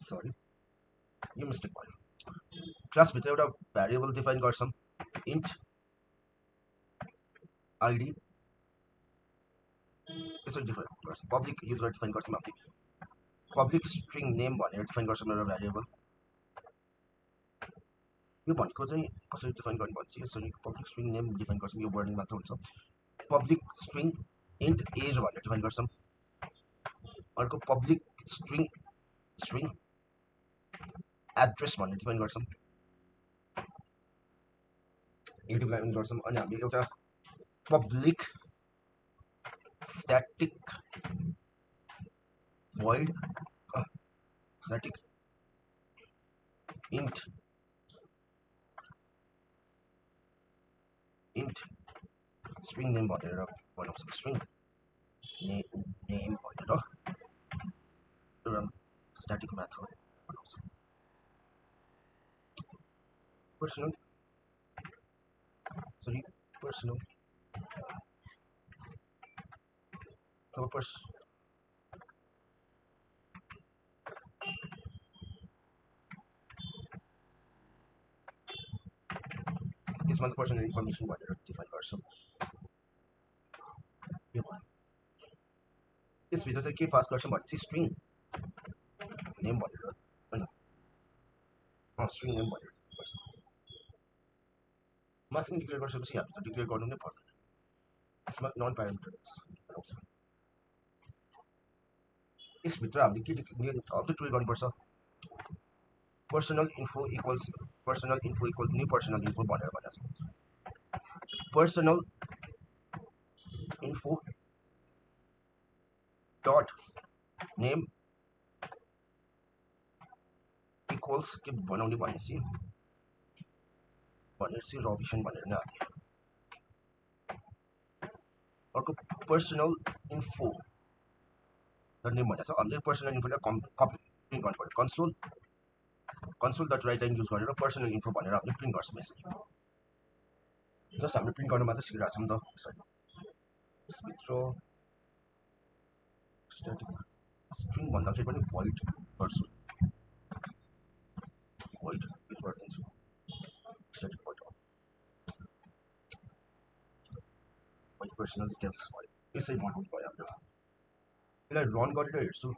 सरी यो मिस्टेक भयो क्लासभित्र एउटा भ्यारिएबल डिफाइन गर्छौँ इन्ट आइडी यसरी डिफाइन गर्छौँ पब्लिक युजर डिफाइन गर्छौँ हामीले पब्लिक स्ट्रिङ नेम भनेर डिफाइन गर्छौँ एउटा भ्यारिएबल यो भनेको चाहिँ कसरी डिफाइन गर्नु भने चाहिँ यसरी पब्लिक स्ट्रिङ नेम डिफाइन गर्छौँ यो वर्डिङ मात्र हुन्छ पब्लिक स्ट्रिङ इन्ट एज भनेर डिफाइन गर्छौँ अर्को पब्लिक स्ट्रिङ एड्रेस भनेर डिफाइन गर्छौँ यो डिफाइन गर्छौँ अनि हामीले एउटा public static void static int string name भनेर बनाउँछौँ string name भनेर एउटा static method बनाउँछौँ personal यसमा पर्सनल इन्फर्मेसन भनेर डिफाइन गर्छौँ यो भयो यसभित्र चाहिँ के पास गर्छौँ भने चाहिँ स्ट्रिङ नेम भनेर होइन स्ट्रिङ नेम भनेर गर्छौँ माथि डिक्लेयर गरिसकेपछि हामी त डिक्लेयर गर्नु नै पर्दैन यसमा नन प्यारामिटर्स आउँछ यसभित्र हामीले के अब्जेक्ट क्रिएट गर्नुपर्छ personal info equals new personal info भनेर भनेको छ personal info dot name equals के बनाउने भनेपछि रबिसन भनेर नै हाल्ने अर्को पर्सनल इन्फो डट नेम भनेको छ हामीले पर्सनल इन्फोलाई प्रिन्ट गर्नु पर्यो console dot write line use गरेर पर्सनल इन्फो भनेर हामीले प्रिन्ट गर्छौँ यसरी जस्ट हामीले प्रिन्ट गर्न मात्र सिकिरहेको छौँ नि त यसरी यसभित्र स्ट्याटिक स्ट्रिङ भन्दाखेरि पनि void गर्छु void युज गरिदिन्छु स्ट्याटिक void पर्सनल डिटेल्स भयो यसरी बनाउनु भयो हाम्रो यसलाई रन गरेर हेर्छु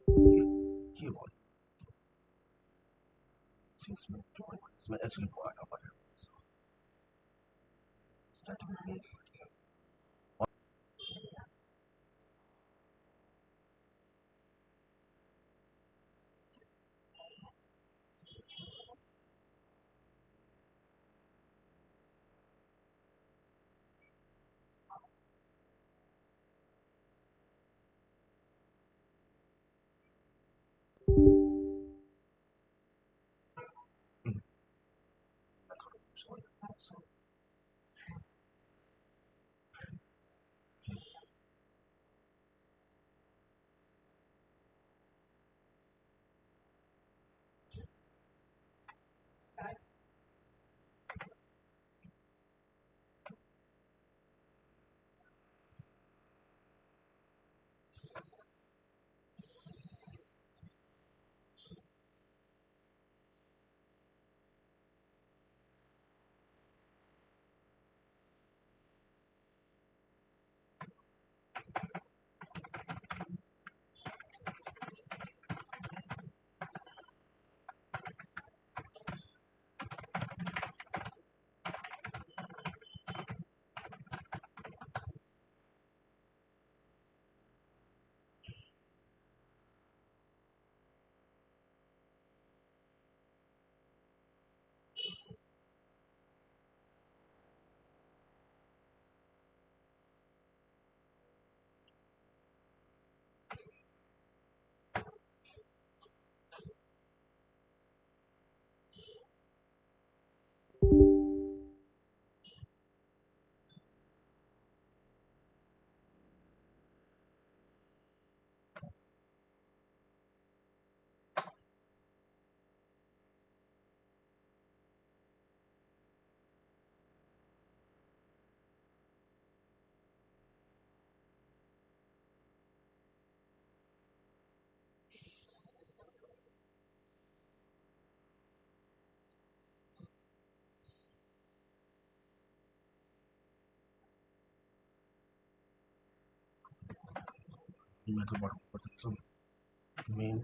के भयो यसमा एक्चुअली भएन भनेर स्ट्याटिक मेथड बनाउनु पर्छ so main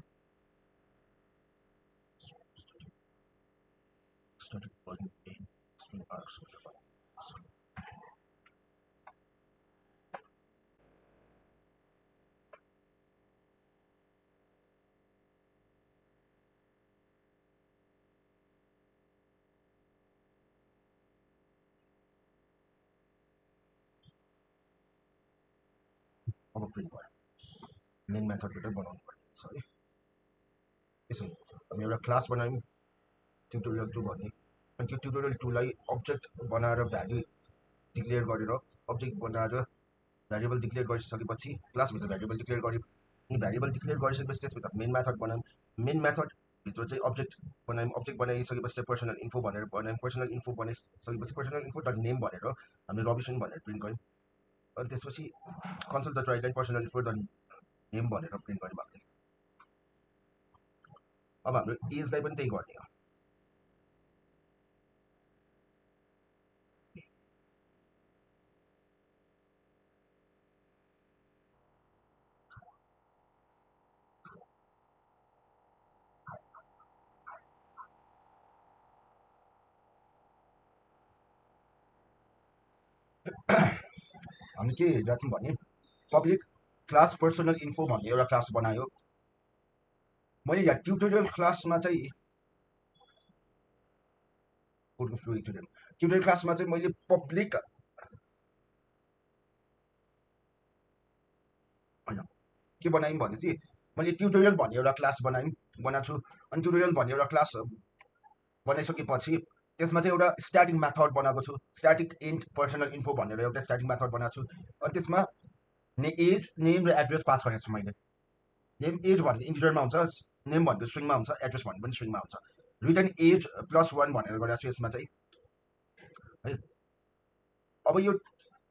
static void main string args अब प्रिन्ट भयो मेन मेथडबाट बनाउनु पर्छ है यसो हामी एउटा क्लास बनायौँ ट्युटोरियल 2 भन्ने अनि त्यो ट्युटोरियल 2 लाई अब्जेक्ट बनाएर भ्यालु डिक्लेयर गरेर अब्जेक्ट बनाएर भ्यारिएबल डिक्लेयर गरिसकेपछि क्लासभित्र भ्यारिएबल डिक्लेयर गऱ्यौँ अनि भ्यारिएबल डिक्लेयर गरिसकेपछि त्यसभित्र मेन मेथड बनायौँ मेन मेथडभित्र चाहिँ अब्जेक्ट बनायौँ अब्जेक्ट बनाइसकेपछि चाहिँ पर्सनल इन्फो भनेर बनायौँ पर्सनल इन्फो बनाइसकेपछि पर्सनल इन्फो डट नेम भनेर हामीले रबिसन भनेर प्रिन्ट गऱ्यौँ अनि त्यसपछि console dot write line personal info dot name भनेर प्रिन्ट गऱ्यौँ हामीले अब हाम्रो एजलाई पनि त्यही गर्ने हो हामी के राख्यौँ भने पब्लिक क्लास पर्सनल इन्फो भन्ने एउटा क्लास बनायो मैले यहाँ ट्युटोरियल क्लासमा चाहिँ ट्युटोरियल क्लासमा चाहिँ मैले पब्लिक होइन के बनायौँ भने चाहिँ मैले ट्युटोरियल भन्ने एउटा क्लास बनाएको छु अनि ट्युटोरियल भन्ने एउटा क्लास बनाइसकेपछि त्यसमा चाहिँ एउटा स्ट्याटिक मेथड बनाएको छु स्ट्याटिक इन्ट पर्सनल इन्फो भनेर एउटा स्ट्याटिक मेथड बनाएको छु अनि त्यसमा एज नेम र एड्रेस पास गरेको छु मैले नेम एज भनेको इन्टिजरमा हुन्छ नेम भनेको स्ट्रिङमा हुन्छ एड्रेस भनेको पनि स्ट्रिङमा हुन्छ रिटर्न एज +1 भनेर गरेको छु यसमा चाहिँ है अब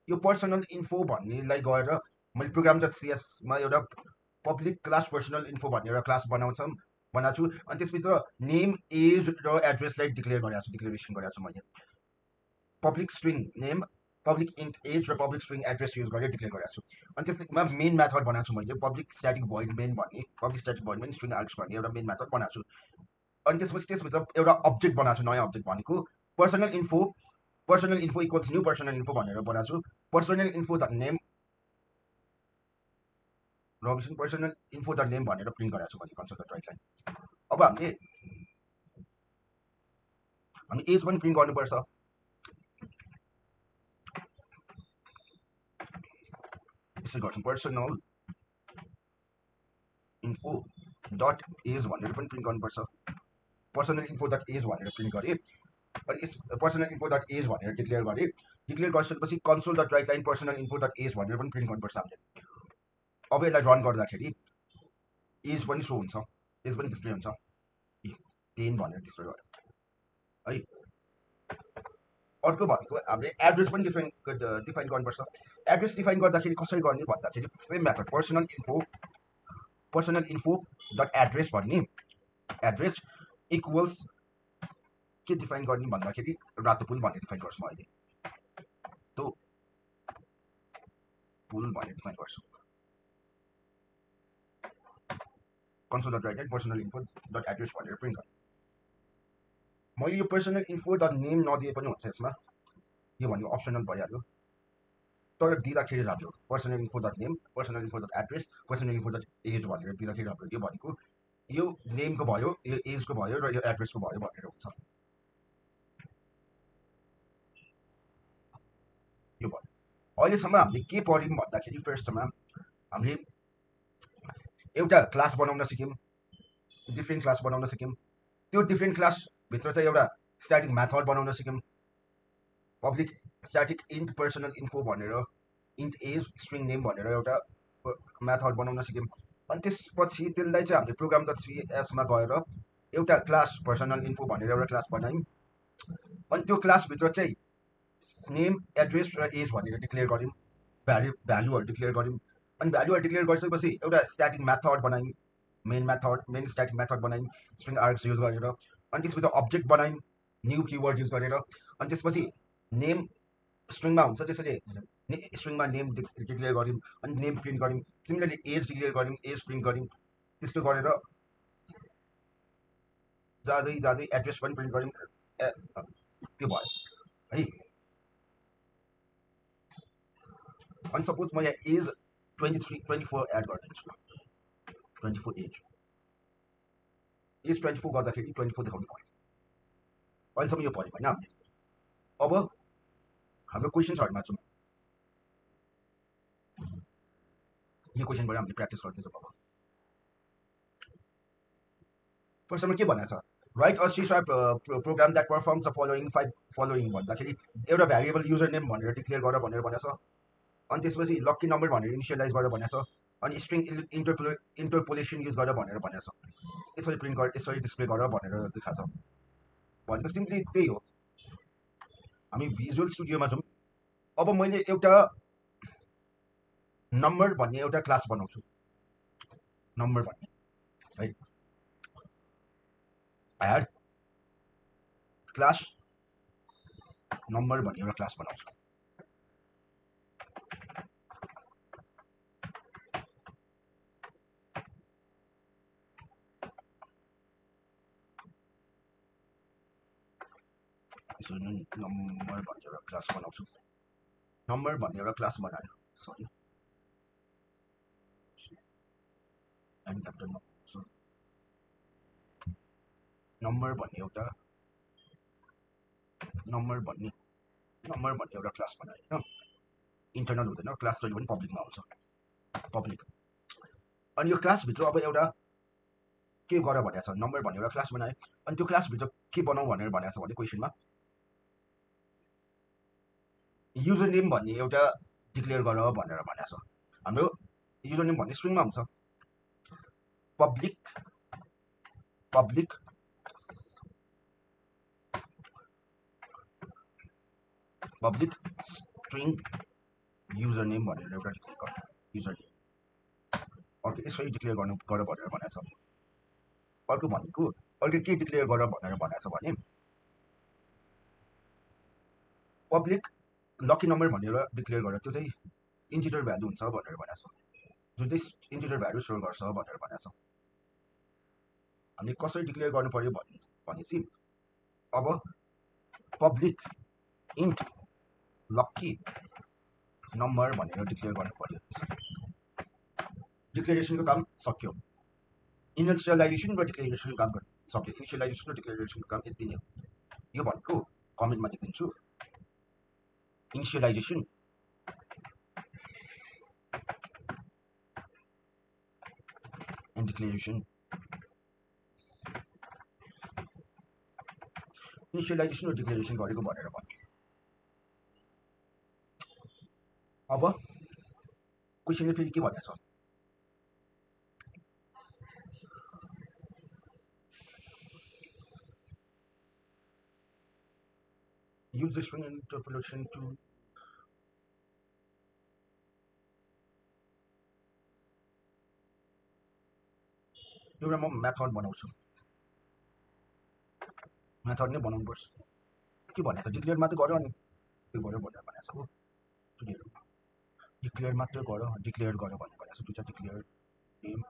यो पर्सनल इन्फो भन्नेलाई गएर मैले प्रोग्राम डट सिएसमा एउटा पब्लिक क्लास पर्सनल इन्फो भन्ने एउटा क्लास बनाएको छु अनि त्यसभित्र नेम एज र एड्रेसलाई डिक्लेयर गरेको छु डिक्लेरेसन गरेको छु मैले public string name public int age र पब्लिक स्ट्रिङ एड्रेस युज गरेर डिक्लेयर गरेको छु अनि त्यसमा मेन मेथड बनाएको छु मैले पब्लिक स्ट्याटिक भोइड मेन भन्ने public static void main string args भन्ने एउटा मेन मेथड बनाएको छु अनि त्यसपछि त्यसभित्र एउटा अब्जेक्ट बनाएको छु नयाँ अब्जेक्ट भनेको personal info equals new personal info भनेर बनाएको छु पर्सनल इन्फो द नेम रबिसन पर्सनल इन्फो द नेम भनेर प्रिन्ट गरेको छु मैले कन्सोल डट राइट लाइन अब हामीले एज पनि प्रिन्ट गर्नुपर्छ यसरी गर्छौँ पर्सनल इन्फो डट एज भनेर पनि प्रिन्ट गर्नुपर्छ पर्सनल इन्फो डट एज भनेर प्रिन्ट गरेँ अनि यस पर्सनल इन्फो डट एज भनेर डिक्लेयर गरेँ डिक्लेयर गरिसकेपछि console dot write line personal info dot age भनेर पनि प्रिन्ट गर्नुपर्छ हामीले अब यसलाई रन गर्दाखेरि एज पनि सो हुन्छ एज पनि डिस्प्ले हुन्छ 10 भनेर डिस्प्ले गर्यो है अर्को भनेको हामीले एड्रेस पनि डिफाइन गर्नुपर्छ एड्रेस डिफाइन गर्दाखेरि कसरी गर्ने भन्दाखेरि same method personal info dot address भन्ने एड्रेस इक्वल्स के डिफाइन गर्ने भन्दाखेरि रातो पुल भनेर डिफाइन गर्छु म अहिले त्यो पुल भनेर डिफाइन गर्छु console dot right personal info dot address भनेर प्रिन्ट गर्नु मैले यो पर्सनल इन्फो डट नेम नदिए पनि हुन्छ यसमा यो भनेको अप्सनल भइहाल्यो तर दिँदाखेरि राम्रो personal info dot name personal info dot address personal info dot age भनेर दिँदाखेरि राम्रो यो भनेको यो नेमको भयो यो एजको भयो र यो एड्रेसको भयो भनेर हुन्छ यो भयो अहिलेसम्म हामीले के पढ्यौँ भन्दाखेरि फर्स्टमा हामीले एउटा क्लास बनाउन सिक्यौँ डिफ्रेन्ट क्लास बनाउन सिक्यौँ त्यो डिफ्रेन्ट क्लासभित्र चाहिँ एउटा स्ट्याटिक मेथड बनाउन सिक्यौँ public static int personal info भनेर इन्ट एज स्ट्रिङ नेम भनेर एउटा मेथड बनाउन सिक्यौँ अनि त्यसपछि त्यसलाई चाहिँ हामीले प्रोग्राम डट सिएसमा गएर एउटा क्लास पर्सनल इन्फो भनेर एउटा क्लास बनायौँ अनि त्यो क्लासभित्र चाहिँ नेम एड्रेस र एज भनेर डिक्लेयर गऱ्यौँ भ्यालुहरू डिक्लेयर गऱ्यौँ अनि भ्यालुहरू डिक्लेयर गरिसकेपछि एउटा स्ट्याटिक मेथड बनायौँ मेन स्ट्याटिक मेथड बनायौँ स्ट्रिङ आर्ग्स युज गरेर अनि त्यसपछि अब्जेक्ट बनायौँ न्यू किवर्ड युज गरेर अनि त्यसपछि नेम स्ट्रिङमा हुन्छ त्यसैले स्ट्रिङमा नेम डिक्लेयर गऱ्यौँ अनि नेम प्रिन्ट गऱ्यौँ, सिमिलरली एज डिक्लेयर गऱ्यौँ, एज प्रिन्ट गऱ्यौँ, त्यस्तो गरेर जाँदै जाँदै एड्रेस पनि प्रिन्ट गऱ्यौँ, त्यो भयो है। अनि सपोज म यहाँ एज 24 एड गरिदिन्छु ल, 24 एज 24 गर्दाखेरि 24 देखाउनु पऱ्यो। अहिलेसम्म यो पऱ्यो होइन हामीले। अब हाम्रो क्वेसन्सहरूमा जाउँ, यो क्वेसनबाट हामीले प्र्याक्टिस गर्दैछौँ। अब फर्स्टमा के भनेको छ, write a C sharp program that performs the following भन्दाखेरि एउटा भ्यारिएबल युजर नेम भनेर डिक्लेयर गर भनेर भनेको छ। अनि त्यसपछि लक्की नम्बर भनेर इनिसियलाइज गरेर भनेको छ। अनि स्ट्रिङ इन्टरपोलेसन युज गरेर भनेर भनेको छ। यसरी प्रिन्ट गर, यसरी डिस्प्ले गर भनेर देखाएको छ। भनेको सिम्पली त्यही हो। हामी भिजुअल स्टुडियोमा जाउँ। अब मैले एउटा नम्बर भन्ने एउटा क्लास बनाउँछु, नम्बर भन्ने है, एड क्लास नम्बर भन्ने एउटा क्लास बनाउँछु। नम्बर भन्ने एउटा क्लास बनाउँछु, नम्बर भन्ने एउटा क्लास बनायो, सरी एन्ड क्यापिटल नम्बर भन्ने एउटा क्लास बनायो होइन, इन्टरनल हुँदैन, क्लास जहिले पनि पब्लिकमा हुन्छ, पब्लिक। अनि यो क्लासभित्र अब एउटा के गर भनेको छ, नम्बर भन्ने एउटा क्लास बनायो। अनि त्यो क्लासभित्र के बनाऊ भनेर भनेको छ भने क्वेसनमा युजर नेम भन्ने एउटा डिक्लेयर गर भनेर भनेको छ। हाम्रो युजर नेम भन्ने स्ट्रिङमा हुन्छ, पब्लिक स्ट्रिङ युजर नेम भनेर एउटा डिक्लेयर गर्नु, युजर नेम अर्को यसरी डिक्लेयर गर्नु गर भनेर भनेको छ। अर्को भनेको अर्को के डिक्लेयर गर भनेर भनेको छ भने पब्लिक लकी नम्बर भनेर डिक्लेयर गरेर त्यो चाहिँ इन्टिजर भ्यालु हुन्छ भनेर भनेको छ, जुन चाहिँ इन्टिजर भ्यालु स्टोर गर्छ भनेर भनेको छ। हामीले कसरी डिक्लेयर गर्नु पर्यो भनेपछि अब पब्लिक इन्ट लक्की नम्बर भनेर डिक्लेयर गर्नु पर्यो। डिक्लेरेसनको काम सक्यो, इनिसियलाइजेसन र डिक्लेरेसनको काम सक्यो। इनिसियलाइजेसन र डिक्लेरेसनको काम यति नै हो। यो भनेको कमेन्टमा लेखिदिन्छु, इनिसियलाइजेसन एन्ड डिक्लेरेसन। इनिसियलाइजेसन र डिक्लेरेसन गरेको भनेर भन्यो। अब क्वेसनले फेरि के भनेको छ, use the string interpolation to एउटा म मेथड बनाउँछु, मेथड नै बनाउनु पर्छ। के भनेको छ, डिक्लेयर मात्रै गर अनि त्यो गर भनेर भनेको छ हो। डिक्लेयर मात्रै गर, डिक्लेयर गर भनेर भनेको छ। दुईवटा डिक्लेयर नेम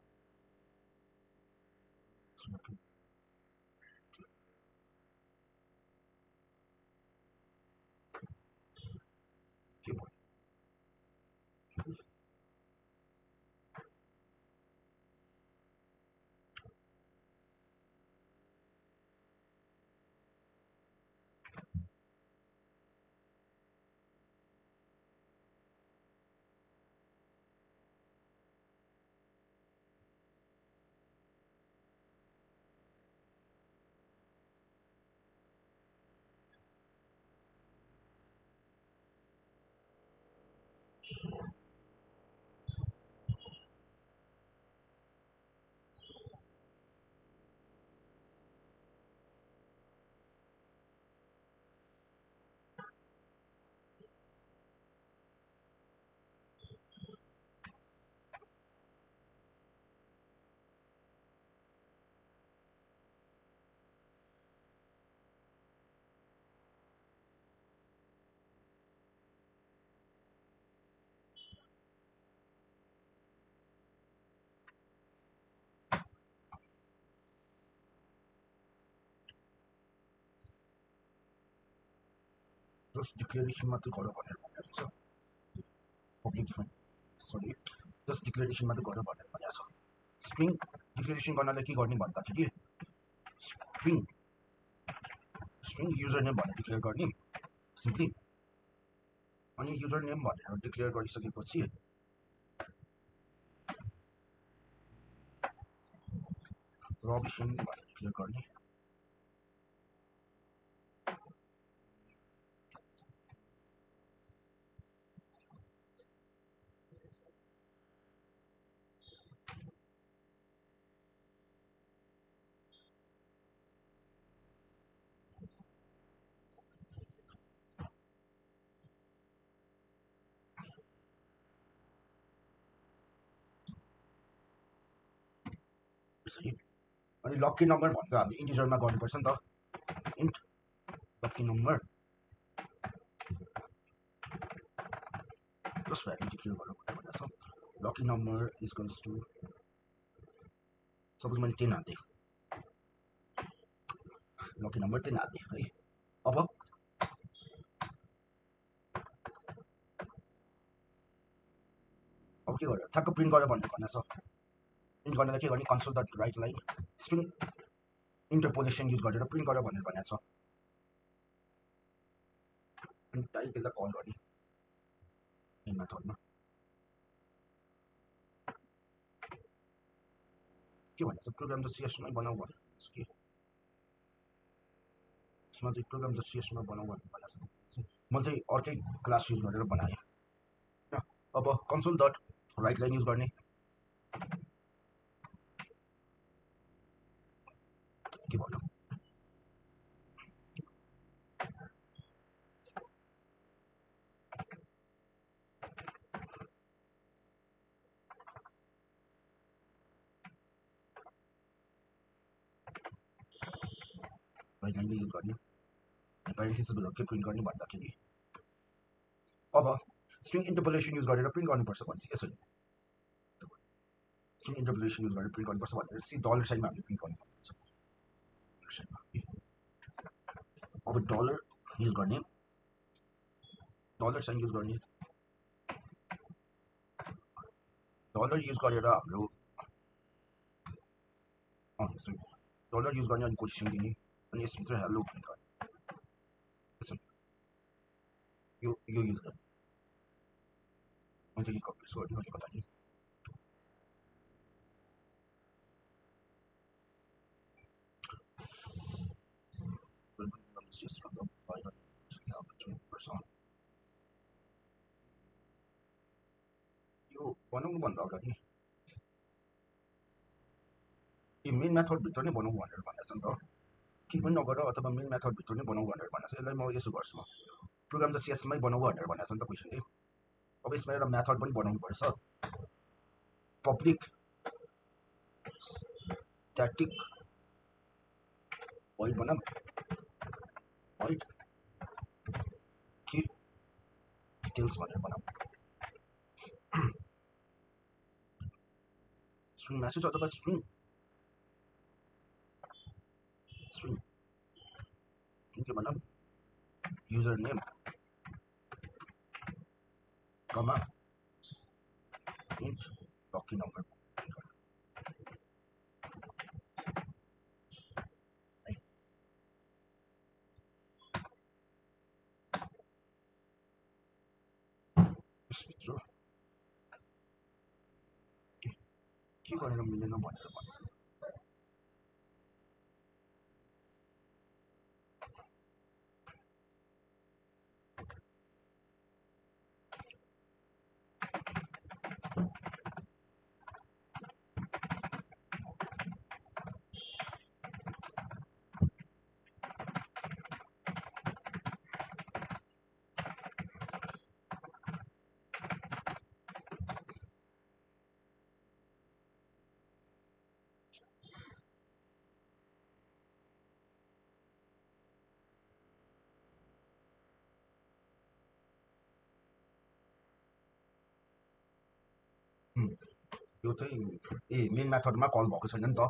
के भयो, जस्ट डिक्लेरेसन मात्रै गर भनेर भनेको छ public define sorry just declaration मात्रै गर भनेर भनेको छ स्ट्रिङ डिक्लेरेसन गर्नलाई के गर्ने भन्दाखेरि स्ट्रिङ युजर नेम भनेर डिक्लेयर गर्ने सिम्पली अनि युजर नेम भनेर डिक्लेयर गरिसकेपछि रबिसन भनेर डिक्लेयर गर्ने अनि लकी नम्बर भनेको हामीले इन्टिजरमा गर्नुपर्छ नि त int lucky number just value declare गर्नु भनेको छ lucky number equals to suppose मैले 10 हाल्दिएँ लकी नम्बर 10 हाल्दिएँ है अब के गर्यो ठ्याक्क प्रिन्ट गरेर भनेर भनेको छ प्रिन्ट गर्नलाई के गर्ने console dot write line string interpolation use गरेर प्रिन्ट गरेर भनेर भनेको छ अनि डाइरेक्ट यसलाई कल गर्ने मेन मेथडमा के भनेको छ प्रोग्राम त सिएसमै बनाऊ भनेर के यसमा चाहिँ प्रोग्राम त सिएसमा बनाऊ भनेर भनेको छ मैले चाहिँ अर्कै क्लास युज गरेर बनाएँ अब console dot write line use गर्ने के भन्नु राइट लाइन युज गर्ने प्यारेन्थेसिसहरू के प्रिन्ट गर्ने भन्दाखेरि अब स्ट्रिङ इन्टरपोलेसन युज गरेर प्रिन्ट गर्नुपर्छ भने चाहिँ यसरी स्ट्रिङ इन्टरपोलेसन युज गरेर प्रिन्ट गर्नुपर्छ भनेर सी डलर साइनमा हामीले प्रिन्ट गर्नुपर्छ अब डलर युज गर्ने डलर साइन युज गर्ने डलर युज गरेर हाम्रो डलर युज गर्ने अनि कोटेसन दिने अनि यसभित्र हेलो प्रिन्ट गर्ने यो युज गर्ने मैले कपी पेस्ट गरिदिएँ अलिकति लागि यो बनाउनुभन्दा अगाडि यो मेन मेथडभित्र नै बनाऊ भनेर भनेको छ नि त के पनि नगर अथवा मेन मेथडभित्र नै बनाऊ भनेर भनेको छ यसलाई म यसो गर्छु प्रोग्राम त सिएसमै बनाऊ भनेर भनेको छ नि त क्वेसनले अब यसमा एउटा मेथड पनि बनाउनु पर्छ पब्लिक स्ट्याटिक void बनाम void के डिटेल्स भनेर बनाऊ स्ट्रिङ मेसेज अथवा स्ट्रिङ के बनाऊ युजर नेम कमा इन्ट लकी नम्बर यसभित्र के गरेर मिलेन भनेर भन्छ यो चाहिँ मेन मेथडमा कल भएको छैन नि त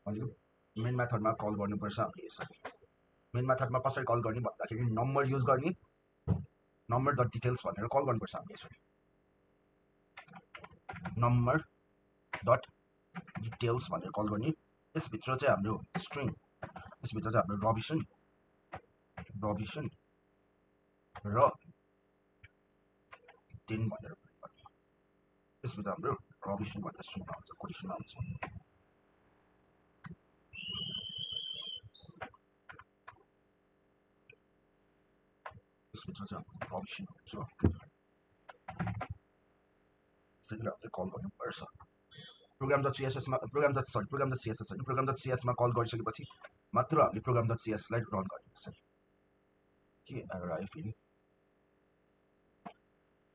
भनेको मेन मेथडमा कल गर्नुपर्छ हामीले यसरी मेन मेथडमा कसरी कल गर्ने भन्दाखेरि नम्बर युज गर्ने नम्बर डट डिटेल्स भनेर कल गर्नुपर्छ हामीले यसरी नम्बर डट डिटेल्स भनेर कल गर्ने यसभित्र चाहिँ हाम्रो स्ट्रिङ यसभित्र चाहिँ हाम्रो रबिसन र 10 भनेर यसभित्र हाम्रो रबिसन भनेर स्ट्रिङमा आउँछ कोटेसनमा आउँछ यसभित्र चाहिँ रबिसन हुन्छ त्यसरी हामीले कल गर्नुपर्छ program.css मा program.css होइन program.cs मा कल गरिसकेपछि मात्र हामीले program.cs लाई रन गर्नुपर्छ के एरर आयो फेरि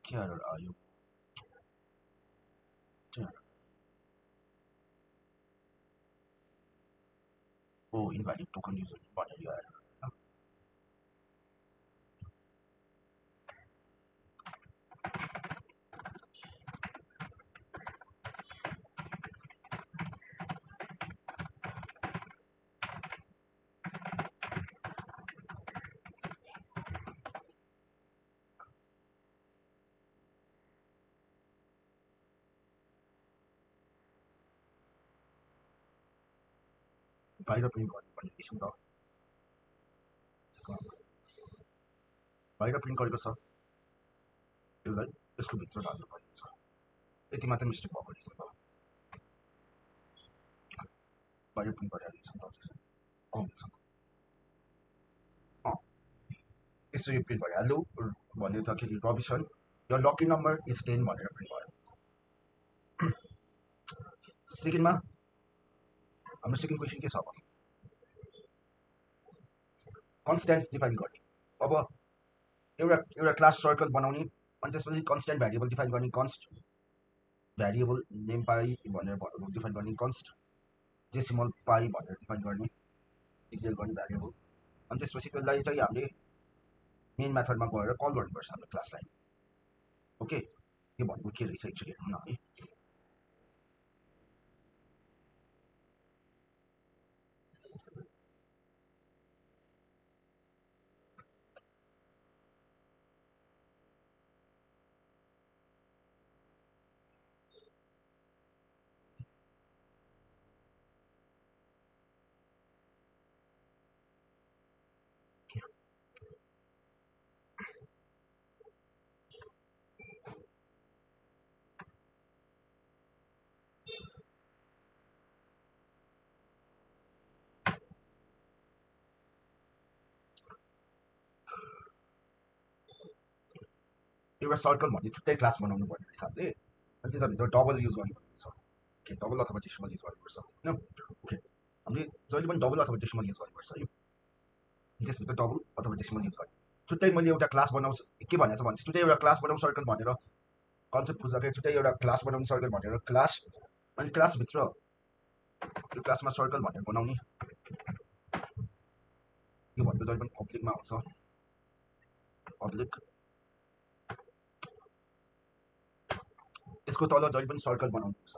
के एरर आयो ओ इनभ्यालिड टोकन युजर भनेर यो एरर बाहिर प्रिन्ट गर्नुपर्ने रहेछ नि त बाहिर प्रिन्ट गरेको छ यसलाई यसको भित्र राख्नुपर्ने छ यति मात्र मिस्टेक भएको रहेछ त बाहिर प्रिन्ट गरेर रहेछ नि त यसरी प्रिन्ट भयो हेलो भन्दाखेरि रबिसन यो लकी नम्बर इज 10 भनेर प्रिन्ट भयो सेकेन्डमा हाम्रो सेकेन्ड क्वेसन के छ अब कन्स्ट्यान्ट्स डिफाइन गर्ने अब एउटा क्लास सर्कल बनाउने अनि त्यसपछि कन्स्ट्यान्ट भ्यारिएबल डिफाइन गर्ने कन्स्ट भ्यारिएबल नेम पाई भनेर डिफाइन गर्ने कन्स्ट डेसिमल पाई भनेर डिफाइन गर्ने डिक्लेयर गर्ने भ्यारिएबल अनि त्यसपछि त्यसलाई चाहिँ हामीले मेन मेथडमा गएर कल गर्नुपर्छ हाम्रो क्लासलाई ओके यो भनेको के रहेछ एक्चुअली हेरौँ न है एउटा सर्कल भन्ने छुट्टै क्लास बनाउनु पर्ने हिसाबले अनि त्यसभित्र डबल युज गर्नुपर्छ ओके डबल अथवा डेसिमल युज गर्नुपर्छ होइन ओके हामीले जहिले पनि डबल अथवा डेसिमल युज गर्नुपर्छ है त्यसभित्र डबल अथवा डेसिमल युज गर्ने छुट्टै मैले एउटा क्लास बनाउँछु के भनेको छ भने छुट्टै एउटा क्लास बनाउँ सर्कल भनेर कन्सेप्ट बुझ्दाखेरि छुट्टै एउटा क्लास बनाउने सर्कल भनेर क्लास अनि क्लासभित्र त्यो क्लासमा सर्कल भनेर बनाउने यो भनेको जहिले पनि पब्लिकमा हुन्छ पब्लिक यसको तल जहिले पनि सर्कल बनाउनुपर्छ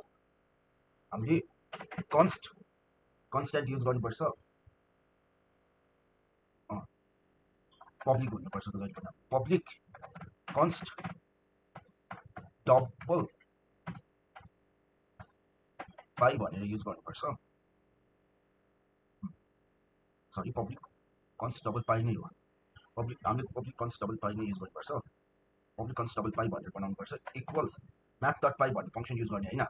हामीले कन्स्ट्यान्ट युज गर्नुपर्छ पब्लिक हुनुपर्छ जहिले पनि पब्लिक कन्स्ट डबल पाई भनेर युज गर्नुपर्छ सरी पब्लिक कन्स्ट डबल पाई नै हो हामीले पब्लिक कन्स्ट डबल पाई नै युज गर्नुपर्छ पब्लिक कन्स्ट डबल पाई भनेर बनाउनुपर्छ इक्वल्स म्याथ डट पाई भन्ने फङ्सन युज गर्ने होइन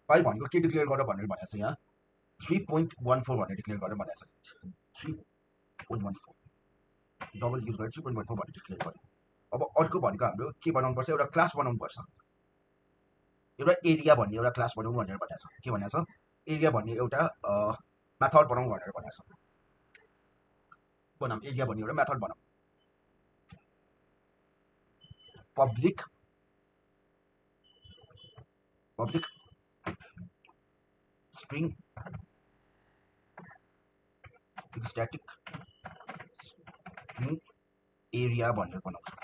पाई भनेको के डिक्लेयर गर भनेर भनेको छ यहाँ 3.14 भनेर डिक्लेयर गरेर भनेको छ 3.14 डबल युज गरेर 3.14 भनेर डिक्लेयर गर्यो अब अर्को भनेको हाम्रो के बनाउनुपर्छ एउटा क्लास बनाउनुपर्छ एउटा एरिया भन्ने एउटा क्लास बनाउँ भनेर भनेको छ के भनेको छ एरिया भन्ने एउटा मेथड बनाउँ भनेर भनेको छ बनाऊँ एरिया भन्ने एउटा मेथड बनाऊँ public string static string area भनेर बनाउँछु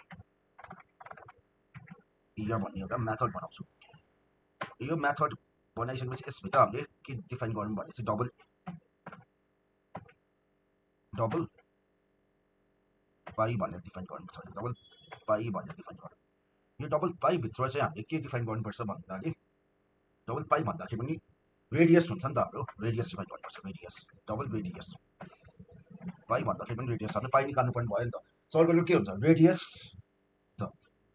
एरिया भन्ने एउटा मेथड बनाउँछु यो मेथड बनाइसकेपछि यसभित्र हामीले के डिफाइन गरौँ भनेपछि डबल पाई भनेर डिफाइन गर्नुपर्छ डबल पाई भनेर डिफाइन गरौँ। यो डबल पाईभित्र चाहिँ हामीले के डिफाइन गर्नुपर्छ भन्दाखेरि डबल पाई भन्दाखेरि पनि रेडियस हुन्छ नि त हाम्रो रेडियस डिफाइन गर्नुपर्छ रेडियस डबल रेडियस पाई भन्दाखेरि पनि रेडियस हामीले पाई निकाल्नु पर्ने भयो नि त सर्कलको के हुन्छ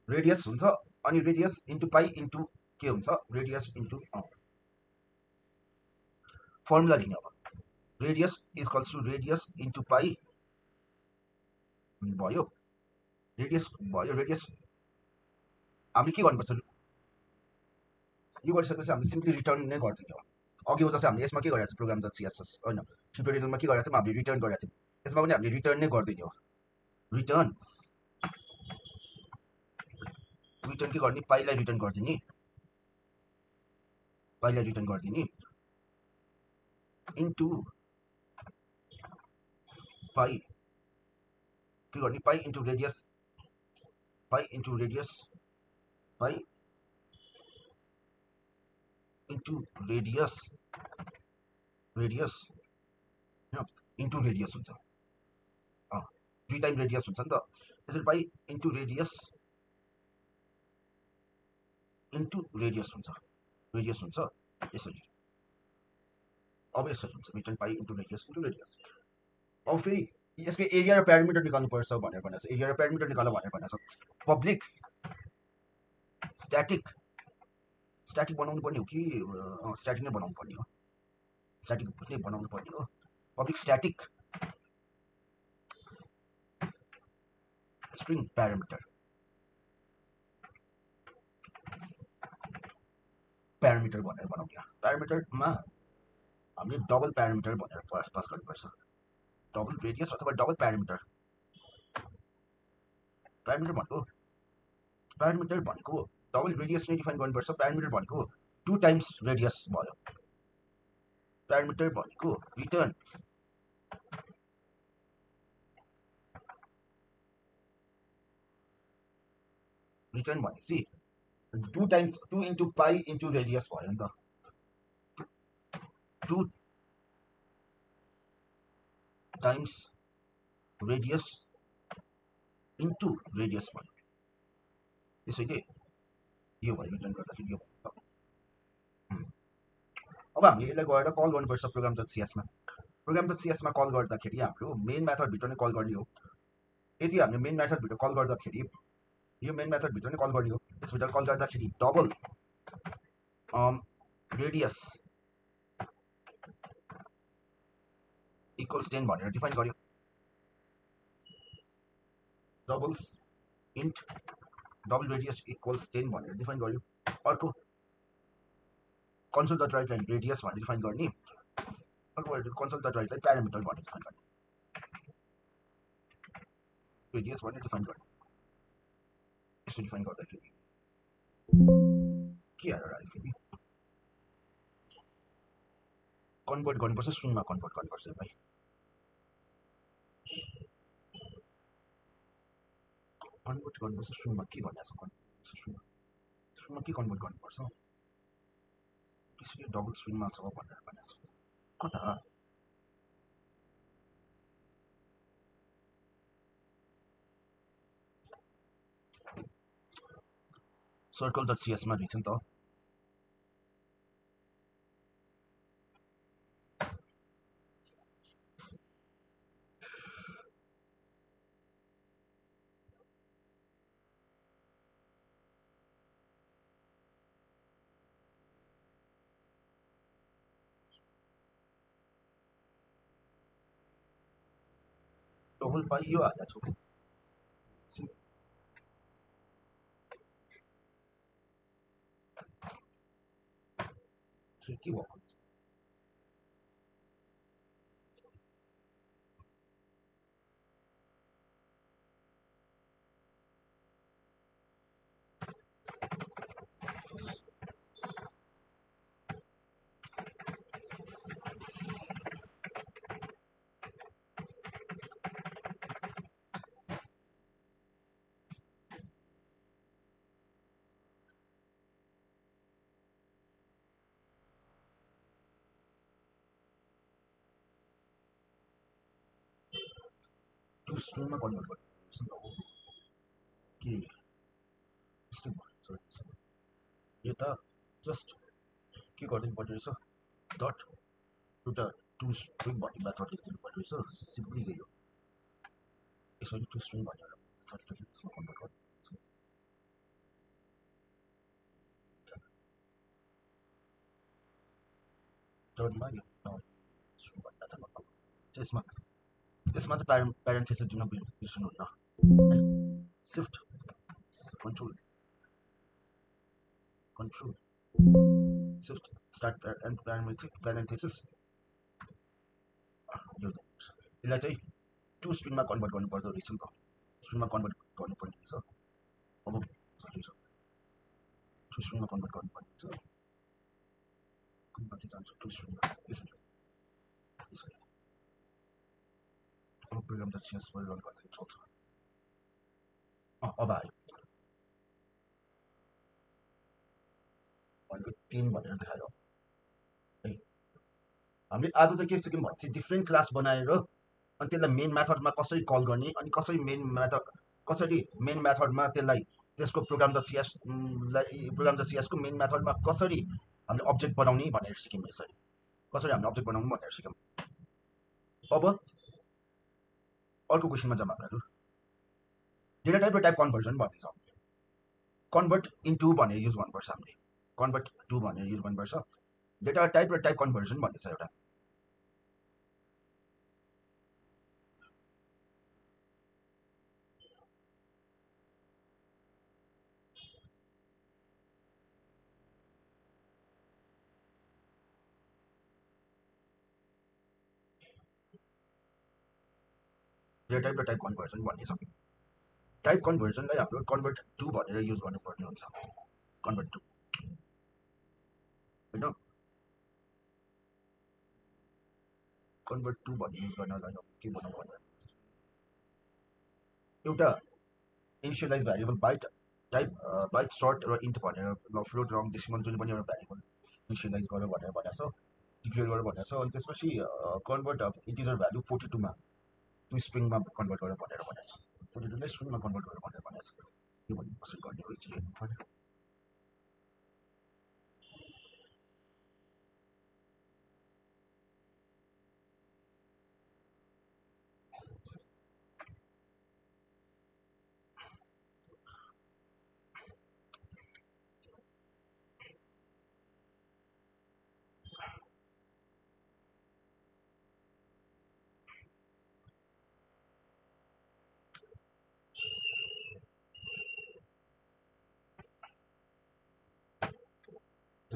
रेडियस हुन्छ अनि रेडियस इन्टु पाई इन्टु के हुन्छ रेडियस इन्टु फर्मुला लिने अब radius equals to radius into pi भयो रेडियस हामीले के गर्नुपर्छ यो गरिसकेपछि हामीले सिम्पली रिटर्न नै गरिदिने हो अघि जस्तै हामीले यसमा के गरेको छ प्रोग्राम डट सिएसएस होइन ट्युटोरियलमा के गरेको थियौँ हामीले रिटर्न गरेको थियौँ यसमा पनि हामीले रिटर्न नै गरिदिने हो रिटर्न के गर्ने पाइलाई रिटर्न गरिदिने इन्टु पाई के गर्ने पाई इन्टु रेडियस पाई इन्टु रेडियस पाई इन्टु रेडियस इन्टु रेडियस हुन्छ दुई टाइम रेडियस हुन्छ नि त त्यसरी पाई इन्टु रेडियस हुन्छ यसरी अब यसरी हुन्छ रिटर्न पाई इन्टु रेडियस अब फेरि यसको एरिया र प्यारामिटर निकाल्नुपर्छ भनेर भनेको छ एरिया र प्यारामिटर निकाल भनेर भनेको छ पब्लिक स्ट्याटिक बनाउनु पर्ने हो कि स्ट्याटिक नै बनाउनु पर्ने हो पब्लिक स्ट्याटिक स्ट्रिङ प्यारामिटर भनेर बनाउने प्यारामिटरमा हामीले डबल प्यारामिटर भनेर पास गर्नुपर्छ डबल रेडियस अथवा डबल प्यारामिटर भनेको डबल रेडियस नै डिफाइन गर्नुपर्छ प्यारामिटर भनेको 2 टाइम्स रेडियस भयो प्यारामिटर भनेको रिटर्न भनेपछि 2 इन्टु पाई इन्टु रेडियस भयो नि त 2 टाइम्स रेडियस इन्टु रेडियस भयो त्यसैले यो भयो रिटर्न गर्दाखेरि यो अब हामीले यसलाई गएर कल गर्नुपर्छ प्रोग्राम डट सिएसमा कल गर्दाखेरि हाम्रो मेन मेथडभित्र नै कल गर्ने हो यदि हामीले मेन मेथडभित्र कल गर्दाखेरि यो मेन मेथडभित्र नै कल गर्ने हो यसभित्र कल गर्दाखेरि डबल रेडियस इक्वल्स 10 भनेर डिफाइन गर्यो डबल रेडियस इक्वल्स 10 भनेर डिफाइन गर्यो अर्को console dot write line radius भनेर डिफाइन गर्ने अर्को console dot write line parameter भनेर डिफाइन गर्ने रेडियस भनेर डिफाइन गर्ने यसो डिफाइन गर्दाखेरि के एरर आयो फेरि कन्भर्ट गर्नुपर्छ स्ट्रिङमा कन्भर्ट गर्नुपर्छ भाइ कन्भर्ट गर्नुपर्छ स्ट्रिङमा के भनेको छ स्ट्रिङमा के कन्भर्ट गर्नुपर्छ त्यसरी डबल स्ट्रिङमा छ भनेर भनेको छ कता सर्कल डट सिएसमा रहेछ नि त डबल पाई यो हालेको छु के भएको स्ट्रिङमा कन्भर्ट गर्नुपर्छ के स्ट्रिङ सरी यता जस्ट के गरिदिनु पर्ने रहेछ डट एउटा टु स्ट्रिङ भन्ने मेथड लेखिदिनु पर्ने रहेछ सिम्पली यही हो यसरी टु स्ट्रिङ भनेर मेथड लेखेर यसमा कन्भर्ट गर्नु टर्नमा यो स्ट्रिङ भन्ने मेथडमा यसमा यसमा चाहिँ प्यारेन्थेसिस दिन बिर्सनुहुन्न shift control shift start and parenthesis यो यसलाई चाहिँ टु स्ट्रिङमा कन्भर्ट गर्नुपर्दो रहेछ नि त स्ट्रिङमा कन्भर्ट गर्नुपर्ने रहेछ अब टु स्ट्रिङमा कन्भर्ट गर्नुपर्ने रहेछ कन्भर्ट चाहिँ जान्छ टु स्ट्रिङमा यसरी अब प्रोग्राम त चेन्जबाट रन गर्दाखेरि चल्छ अब आयो भनेको 10 भनेर देखायो है हामीले आज चाहिँ के सिक्यौँ भने चाहिँ डिफ्रेन्ट क्लास बनाएर अनि त्यसलाई मेन मेथडमा कसरी कल गर्ने अनि कसरी मेन मेथडमा त्यसलाई त्यसको प्रोग्राम द सिएसको मेन मेथडमा कसरी हामीले अब्जेक्ट बनाउने भनेर सिक्यौँ यसरी कसरी हामीले अब्जेक्ट बनाउनु भनेर सिक्यौँ अब अर्को क्वेसनमा जाऊँ हामीहरू डेटा टाइप र टाइप कन्भर्जन भन्ने छ कन्भर्ट इन्टु भनेर युज गर्नुपर्छ हामीले कन्भर्ट टु भनेर युज गर्नुपर्छ डेटा टाइप र टाइप कन्भर्जन भन्ने छ एउटा डेटा टाइप र टाइप कन्भर्जन भन्ने छ टाइप कन्भर्जनलाई हाम्रो कन्भर्ट टु भनेर युज गर्नुपर्ने हुन्छ कन्भर्ट टु होइन कन्भर्ट टु भन्ने युज गर्नलाई के बनाउँ भनेर एउटा इनिसियलाइज भ्यारिएबल बाइट सर्ट र इन्ट भनेर फ्लोट रङ डेसिमल जुन पनि एउटा भ्यारिएबल इनिसियलाइज गर भनेर भनेको छ डिक्लेयर गर भनेको छ अनि त्यसपछि convert of integer value 42 to स्ट्रिङमा कन्भर्ट गर भनेर भनेको छ 42 लाई स्ट्रिङमा कन्भर्ट गर भनेर भनेको छ यो भन्ने कसरी गर्ने हो चाहिँ हेर्नु पर्यो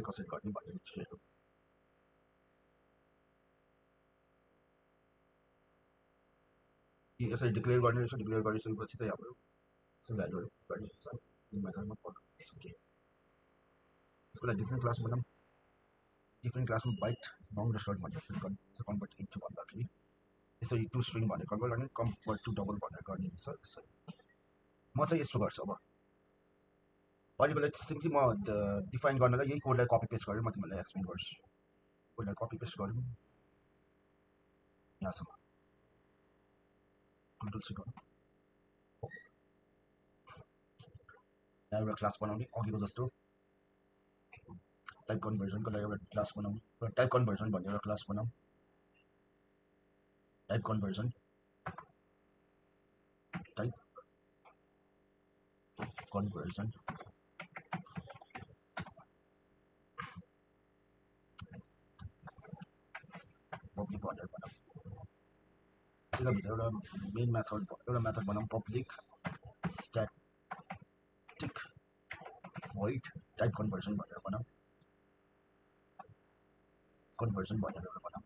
कसरी गर्ने भन्ने हेरौँ यसरी डिक्लेयर गर्ने रहेछ डिक्लेयर गरिसकेपछि चाहिँ हाम्रो भ्यालुहरू गर्ने रहेछ मेथडमा पढ्नु सक्यो यसको लागि डिफ्रेन्ट क्लास बनाऊँ डिफ्रेन्ट क्लासमा बाइट नङ र सर्ट भनेर प्रिन्ट गर्नुपर्छ कन्भर्ट इन्टु भन्दाखेरि यसरी टु स्ट्रिङ भनेर कन्भर्ट गर्ने कन्भर्ट टु डबल भनेर गर्ने हुन्छ यसरी म चाहिँ यस्तो गर्छु अब अहिले बेला सिम्पली म डिफाइन गर्नलाई यही कोडलाई कपी पेस्ट गरेर म तिमीलाई एक्सप्लेन गर्छु कोडलाई कपी पेस्ट गरौँ यहाँसम्म कन्ट्रोल सी गरौँ यहाँ एउटा क्लास बनाउने अघिको जस्तो टाइप कन्भर्जनको लागि एउटा क्लास बनाउँ टाइप कन्भर्जन भन्ने एउटा क्लास बनाऊँ type conversion type conversion public भनेर बनाऊँ त्यसभित्र एउटा मेन मेथड बनाऊँ public static void type conversion भनेर बनाऊँ कन्भर्जन भनेर एउटा बनाऊँ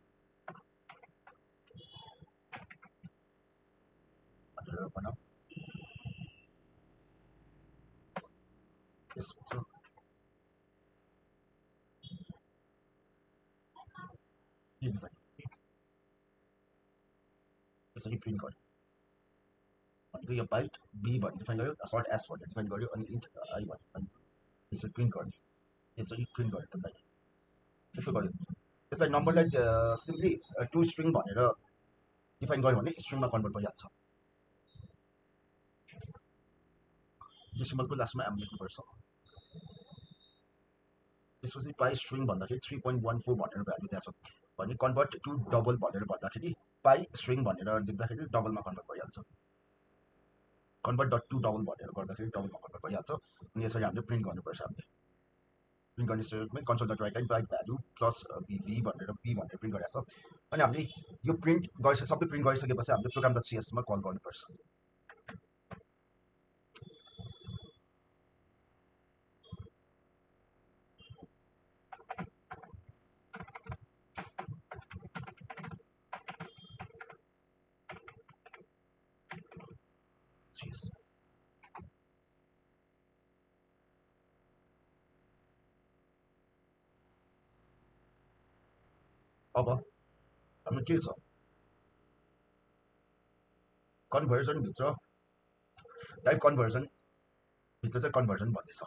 यसभित्र यो डिफाइन यसरी प्रिन्ट गर्यो भनेको यो बाइट बी भन्ने डिफाइन गर्यो सर्ट एस भनेर डिफाइन गर्यो अनि इन्ट आई भनेर यसरी प्रिन्ट गर्ने यसरी प्रिन्ट गर्यो त्यसलाई त्यसो गर्यो यसलाई नम्बरलाई सिम्पली टु स्ट्रिङ भनेर डिफाइन गर्यो भने स्ट्रिङमा कन्भर्ट भइहाल्छ डेसिमलको लास्टमा एम लेख्नुपर्छ त्यसपछि पाई स्ट्रिङ भन्दाखेरि 3.14 भनेर भ्यालु त्यहाँ छ भने कन्भर्ट टु डबल भनेर भन्दाखेरि पाई स्ट्रिङ भनेर लेख्दाखेरि डबलमा कन्भर्ट भइहाल्छ कन्भर्ट डट टु डबल भनेर गर्दाखेरि डबलमा कन्भर्ट भइहाल्छ अनि यसरी हामीले प्रिन्ट गर्नुपर्छ हामीले प्रिन्ट गर्ने statement console dot write line byte value plus V भनेर बी भनेर प्रिन्ट गरेको छ अनि हामीले यो प्रिन्ट गरिसके सबै प्रिन्ट गरिसकेपछि हामीले प्रोग्राम डट सिएसमा कल गर्नुपर्छ CS अब हाम्रो के छ कन्भर्जनभित्र टाइप कन्भर्जनभित्र चाहिँ कन्भर्जन भन्ने छ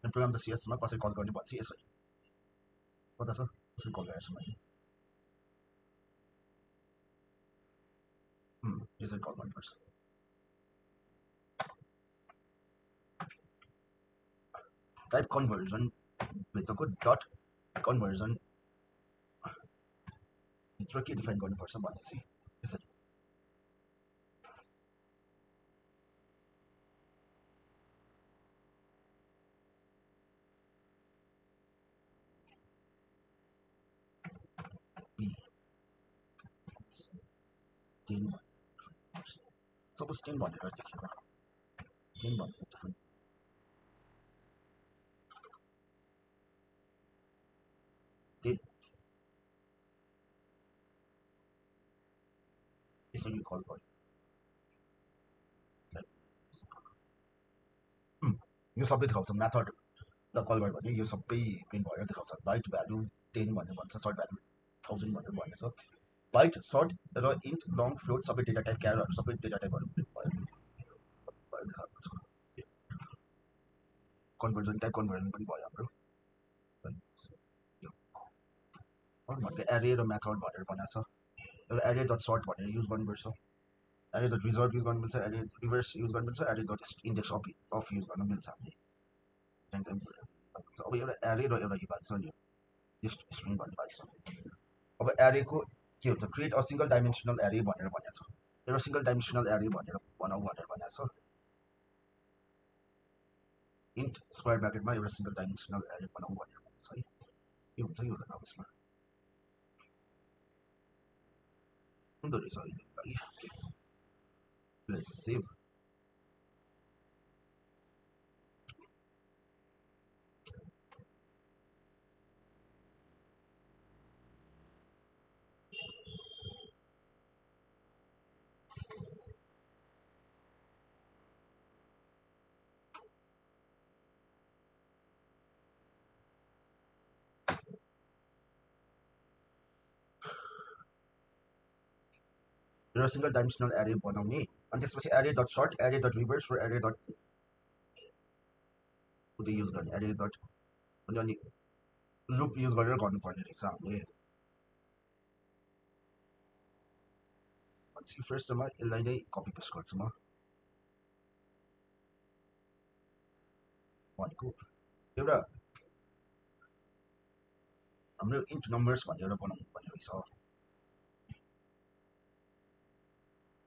प्रोग्राम डट सिएसमा कसरी कल गर्ने भन्छ यसरी कता छ यसरी कल गरेको छु मैले यसरी कल गर्नुपर्छ टाइप कन्भर्जन भित्रको डट कन्भर्जन भित्र के डिफाइन गर्नुपर्छ भनेपछि यसरी सपोज 10 भनेर लेखेको 10 भनेर डिफाइन यसरी कल गर्यो यो सबै देखाउँछ मेथड द कल गर्यो भने यो सबै प्रिन्ट भएर देखाउँछ बाइट भ्यालु 10 भनेर भन्छ सर्ट भ्यालु 1000 भनेर भनेको छ बाइट सर्ट र इन्ट लङ फ्लोट सबै डेटा टाइप क्यारहरू सबै डेटा टाइपहरू प्रिन्ट भयो कन्भर्जन टाइप कन्भर्जन पनि भयो हाम्रो भनेको एरे र मेथड भनेर बनाएको छ एउटा एरे डट सर्ट भनेर युज गर्नुपर्छ एरे डट रिजर्भ युज गर्नु मिल्छ एरे रिभर्स युज गर्नु मिल्छ एरे डट इन्डेक्स अफ युज गर्नु मिल्छ हामीले अब एउटा एरे र एउटा यो भएको छ नि यो स्ट्रिङ भन्ने भएको छ अब एरेको के हुन्छ क्रिएट अ सिङ्गल डाइमेन्सनल एरे भनेर भनेको छ एउटा सिङ्गल डाइमेन्सनल एरे भनेर बनाऊ भनेर भनेको छ इन्ट स्क्वायर ब्राकेटमा एउटा सिङ्गल डाइमेन्सनल एरे बनाऊ भनेर भनेको छ है के हुन्छ यो हुँदैन अब यसमा हुँदो रहेछ अहिले लेट्स सेभ एउटा सिङ्गल डाइमेन्सनल एरे बनाउने अनि त्यसपछि एरे डट सर्ट एरे डट रिभर्स र एरे डट उयो युज गर्ने एरे डट अनि लुप युज गरेर गर्नुपर्ने रहेछ हामीले फर्स्टमा यसलाई नै कपी पेस्ट गर्छु म भनेको एउटा हाम्रो इन्ट नम्बर्स भन्ने एउटा बनाउनु पर्ने रहेछ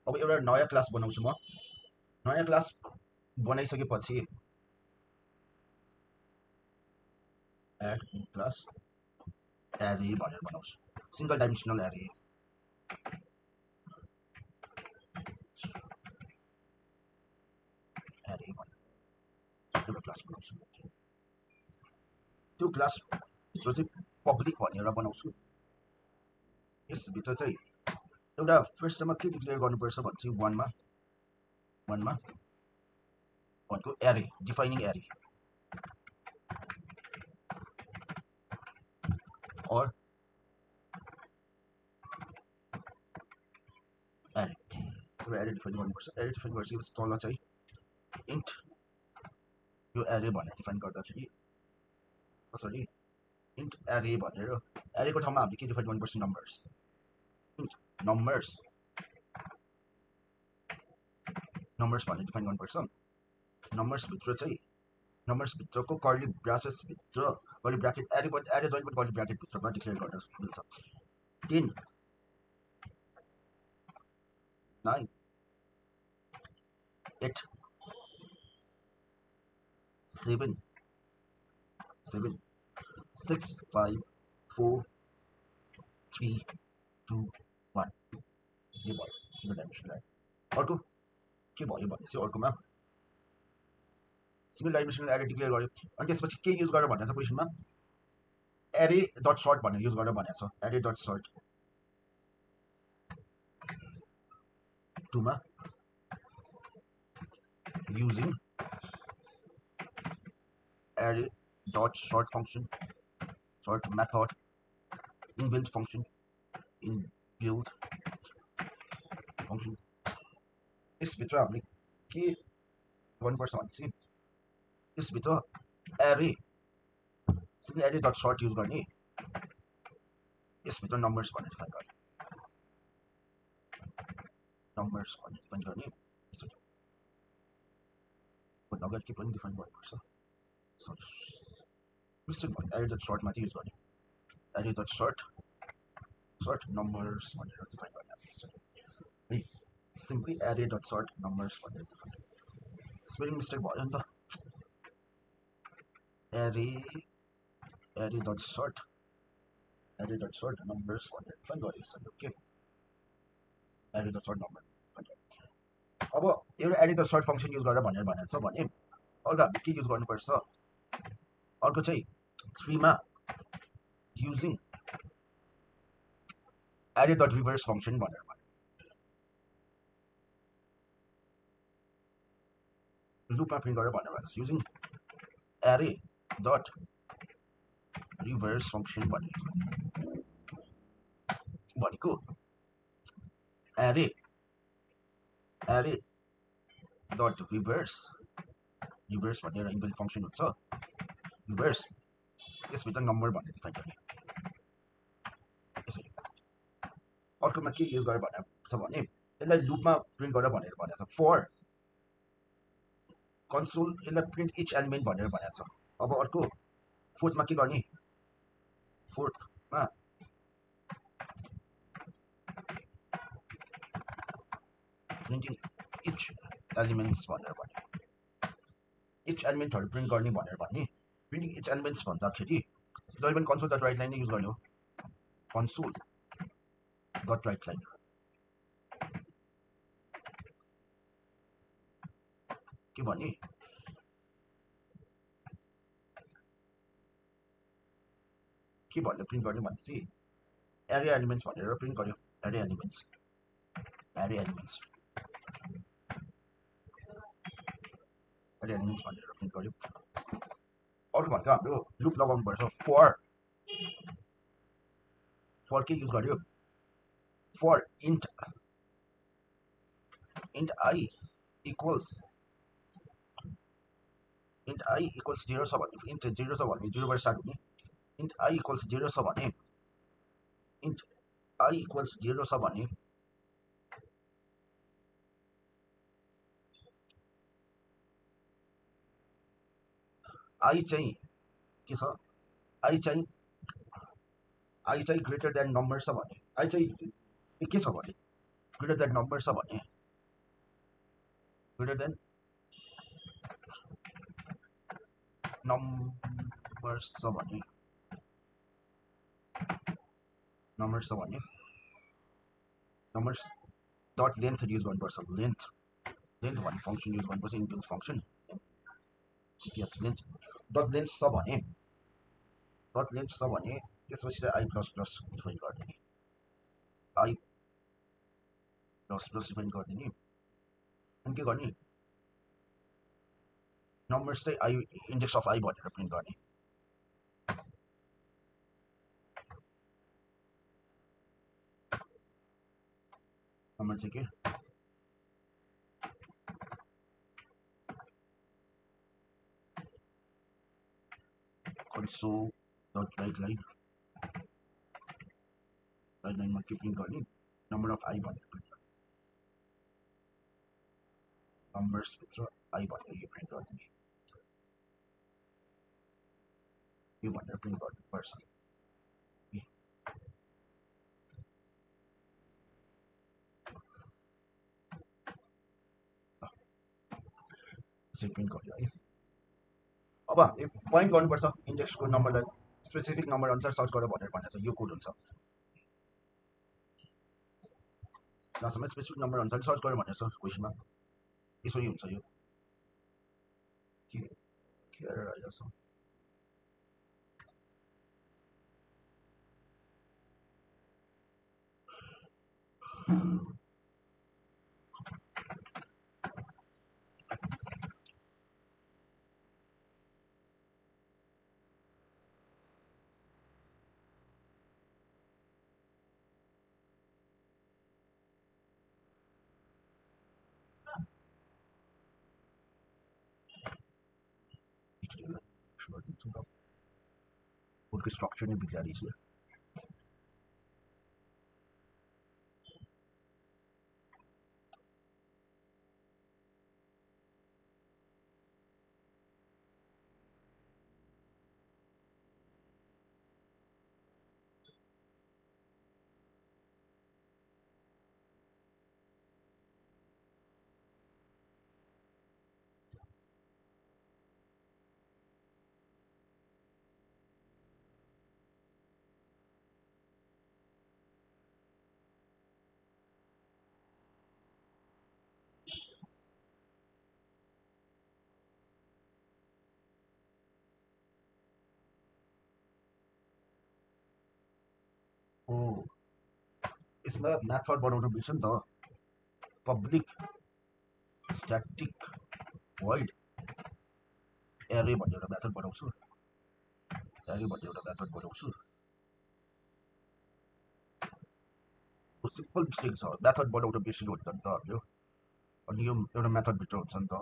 अब एउटा नयाँ क्लास बनाउँछु म नयाँ क्लास बनाइसकेपछि एड क्लास एरे भनेर बनाउँछु सिङ्गल डाइमेन्सनल एरे एरे भनेर एउटा क्लास बनाउँछु त्यो क्लासभित्र चाहिँ पब्लिक भनेर एउटा बनाउँछु यसभित्र चाहिँ एउटा फर्स्टमा के डिक्लेयर गर्नुपर्छ भन्छ वानमा भनेको एरे डिफाइनिङ एरे or एरे एरे डिफाइन गर्नुपर्छ एरे डिफाइन गरिसकेपछि तल चाहिँ इन्ट यो एरे भनेर डिफाइन गर्दाखेरि कसरी इन्ट एरे भनेर एरेको ठाउँमा हामीले के डिफाइन गर्नुपर्छ नम्बर्स इन्ट नम्बर्स भनेर डिफाइन गर्नुपर्छ नम्बर्सभित्र चाहिँ नम्बर्सभित्रको कर्ली ब्रासेसभित्र कर्ली ब्राकेट एरे जोइन पनि कर्ली ब्राकेटभित्रमा डिक्लेयर गर्न मिल्छ 10 9 8 7 7 6 5 4 3 2 1 यो भयो सिंगल डाइमेन्सनल एरे अर्को के भयो भनेपछि अर्कोमा सिंगल डाइमेन्सनल एरे डिक्लेयर गर्यो अनि त्यसपछि के युज गरेर भनेको छ क्वेसनमा एरे डट सर्ट भनेर युज गरेर भनेको छ एरे डट सर्ट टुमा using array dot sort function sort method inbuilt function inbuilt function यसभित्र हामीले के गर्नुपर्छ भनेपछि यसभित्र एरे सिम्पली एरे डट सर्ट युज गर्ने यसभित्र नम्बर्स भनेर डिफाइन गर्ने नम्बर्स भनेर डिफाइन गर्ने अगाडि के पनि डिफाइन गर्नुपर्छ मिस्टेक भयो एरे डट सर्टमा चाहिँ युज गर्ने एरे डट सर्ट नम्बर्स भनेर डिफाइन गर्ने है सिम्पली एरे डट सर्ट नम्बर्स भनेर डिफाइन स्पेलिङ मिस्टेक भयो नि त एरे डट सर्ट नम्बर्स भनेर डिफाइन गरेको छ ओके एरे डट सर्ट नम्बर अब एउटा एरे डट सर्ट फङ्सन युज गरेर भनेर भनेको छ भने अर्को हामीले के युज गर्नुपर्छ अर्को चाहिँ 3 मा युजिङ एरे डट रिभर्स फङ्सन भनेर लुपमा प्रिन्ट गरेर भनेर युजिङ एरे डट रिभर्स फङ्सन भनेको एरे डट रिभर्स भनेर इनबिल्ट फङ्सन हुन्छ रिभर्स यसभित्र नम्बर भनेर डिफाइन गर्ने यसरी अर्कोमा के युज गरेर भनेको छ भने यसलाई लुपमा प्रिन्ट गरेर भनेर भनेको छ फर कन्सोल यसलाई प्रिन्ट इच एलिमेन्ट भनेर भनेको छ अब अर्को फोर्थमा के गर्ने फोर्थमा प्रिन्टिङ इच एलिमेन्ट्स भनेर भने इच एलिमेन्टहरू प्रिन्ट गर्ने भनेर भन्ने प्रिन्टिङ इच एलिमेन्ट्स भन्दाखेरि जहिले पनि कन्सोल डट राइट लाइन नै युज गर्ने हो कन्सोल डट राइट लाइन के भने के भनेर प्रिन्ट गर्ने भनेपछि एरे एलिमेन्ट्स भनेर प्रिन्ट गर्यो एरे एलिमेन्ट्स भनेर प्रिन्ट गर्यो अर्को भनेको हाम्रो लुप लगाउनु पर्छ फर के युज गर्यो फर इन्ट आई इक्वल्स 0 छ भने इन्ट 0 छ भने 0 बाट स्टार्ट हुने इन्ट आई इक्वल्स 0 छ भने आई चाहिँ के छ आई चाहिँ ग्रेटर देन नम्बर छ भने आई चाहिँ के छ भने ग्रेटर देन नम्बर छ भने ग्रेटर देन नम्बर्स छ भने नम्बर्स डट लेन्थ युज गर्नुपर्छ लेन्थ भन्ने फङ्सन युज गर्नुपर्छ inbuilt function GTS length dot length छ भने त्यसपछि आई प्लस प्लस डिफाइन गरिदिने अनि के गर्ने नम्बर्स चाहिँ आई इन्डेक्स अफ आई भनेर प्रिन्ट गर्ने नम्बर चाहिँ के console dot write line मा के प्रिन्ट गर्ने नम्बर अफ आई भनेर प्रिन्ट गर्ने नम्बर्स भित्र आई भनेर यो प्रिन्ट गरिदिने यो भनेर प्रिन्ट गर्नुपर्छ प्रिन्ट गरियो है अब हामीले फाइन्ड गर्नुपर्छ इन्डेक्सको नम्बरलाई स्पेसिफिक नम्बर अनुसार सर्च गरेर भनेर भनेको छ यो कोड हुन्छ लास्टमा स्पेसिफिक नम्बर अनुसार सर्च गरेर भनेको छ क्वेसनमा यसरी हुन्छ यो के आइरहेको छ कोडको स्ट्रक्चर नै बिग्रिरहेको छ ओ यसमा मेथड बनाउनु बिर्छ नि त पब्लिक स्ट्याटिक void array भन्ने एउटा मेथड बनाउँछु array भन्ने एउटा मेथड बनाउँछु सिम्पल मिस्टेक छ मेथड बनाउनु बिर्सिनु हुन्छ नि त हाम्रो अनि यो एउटा मेथड भित्र हुन्छ नि त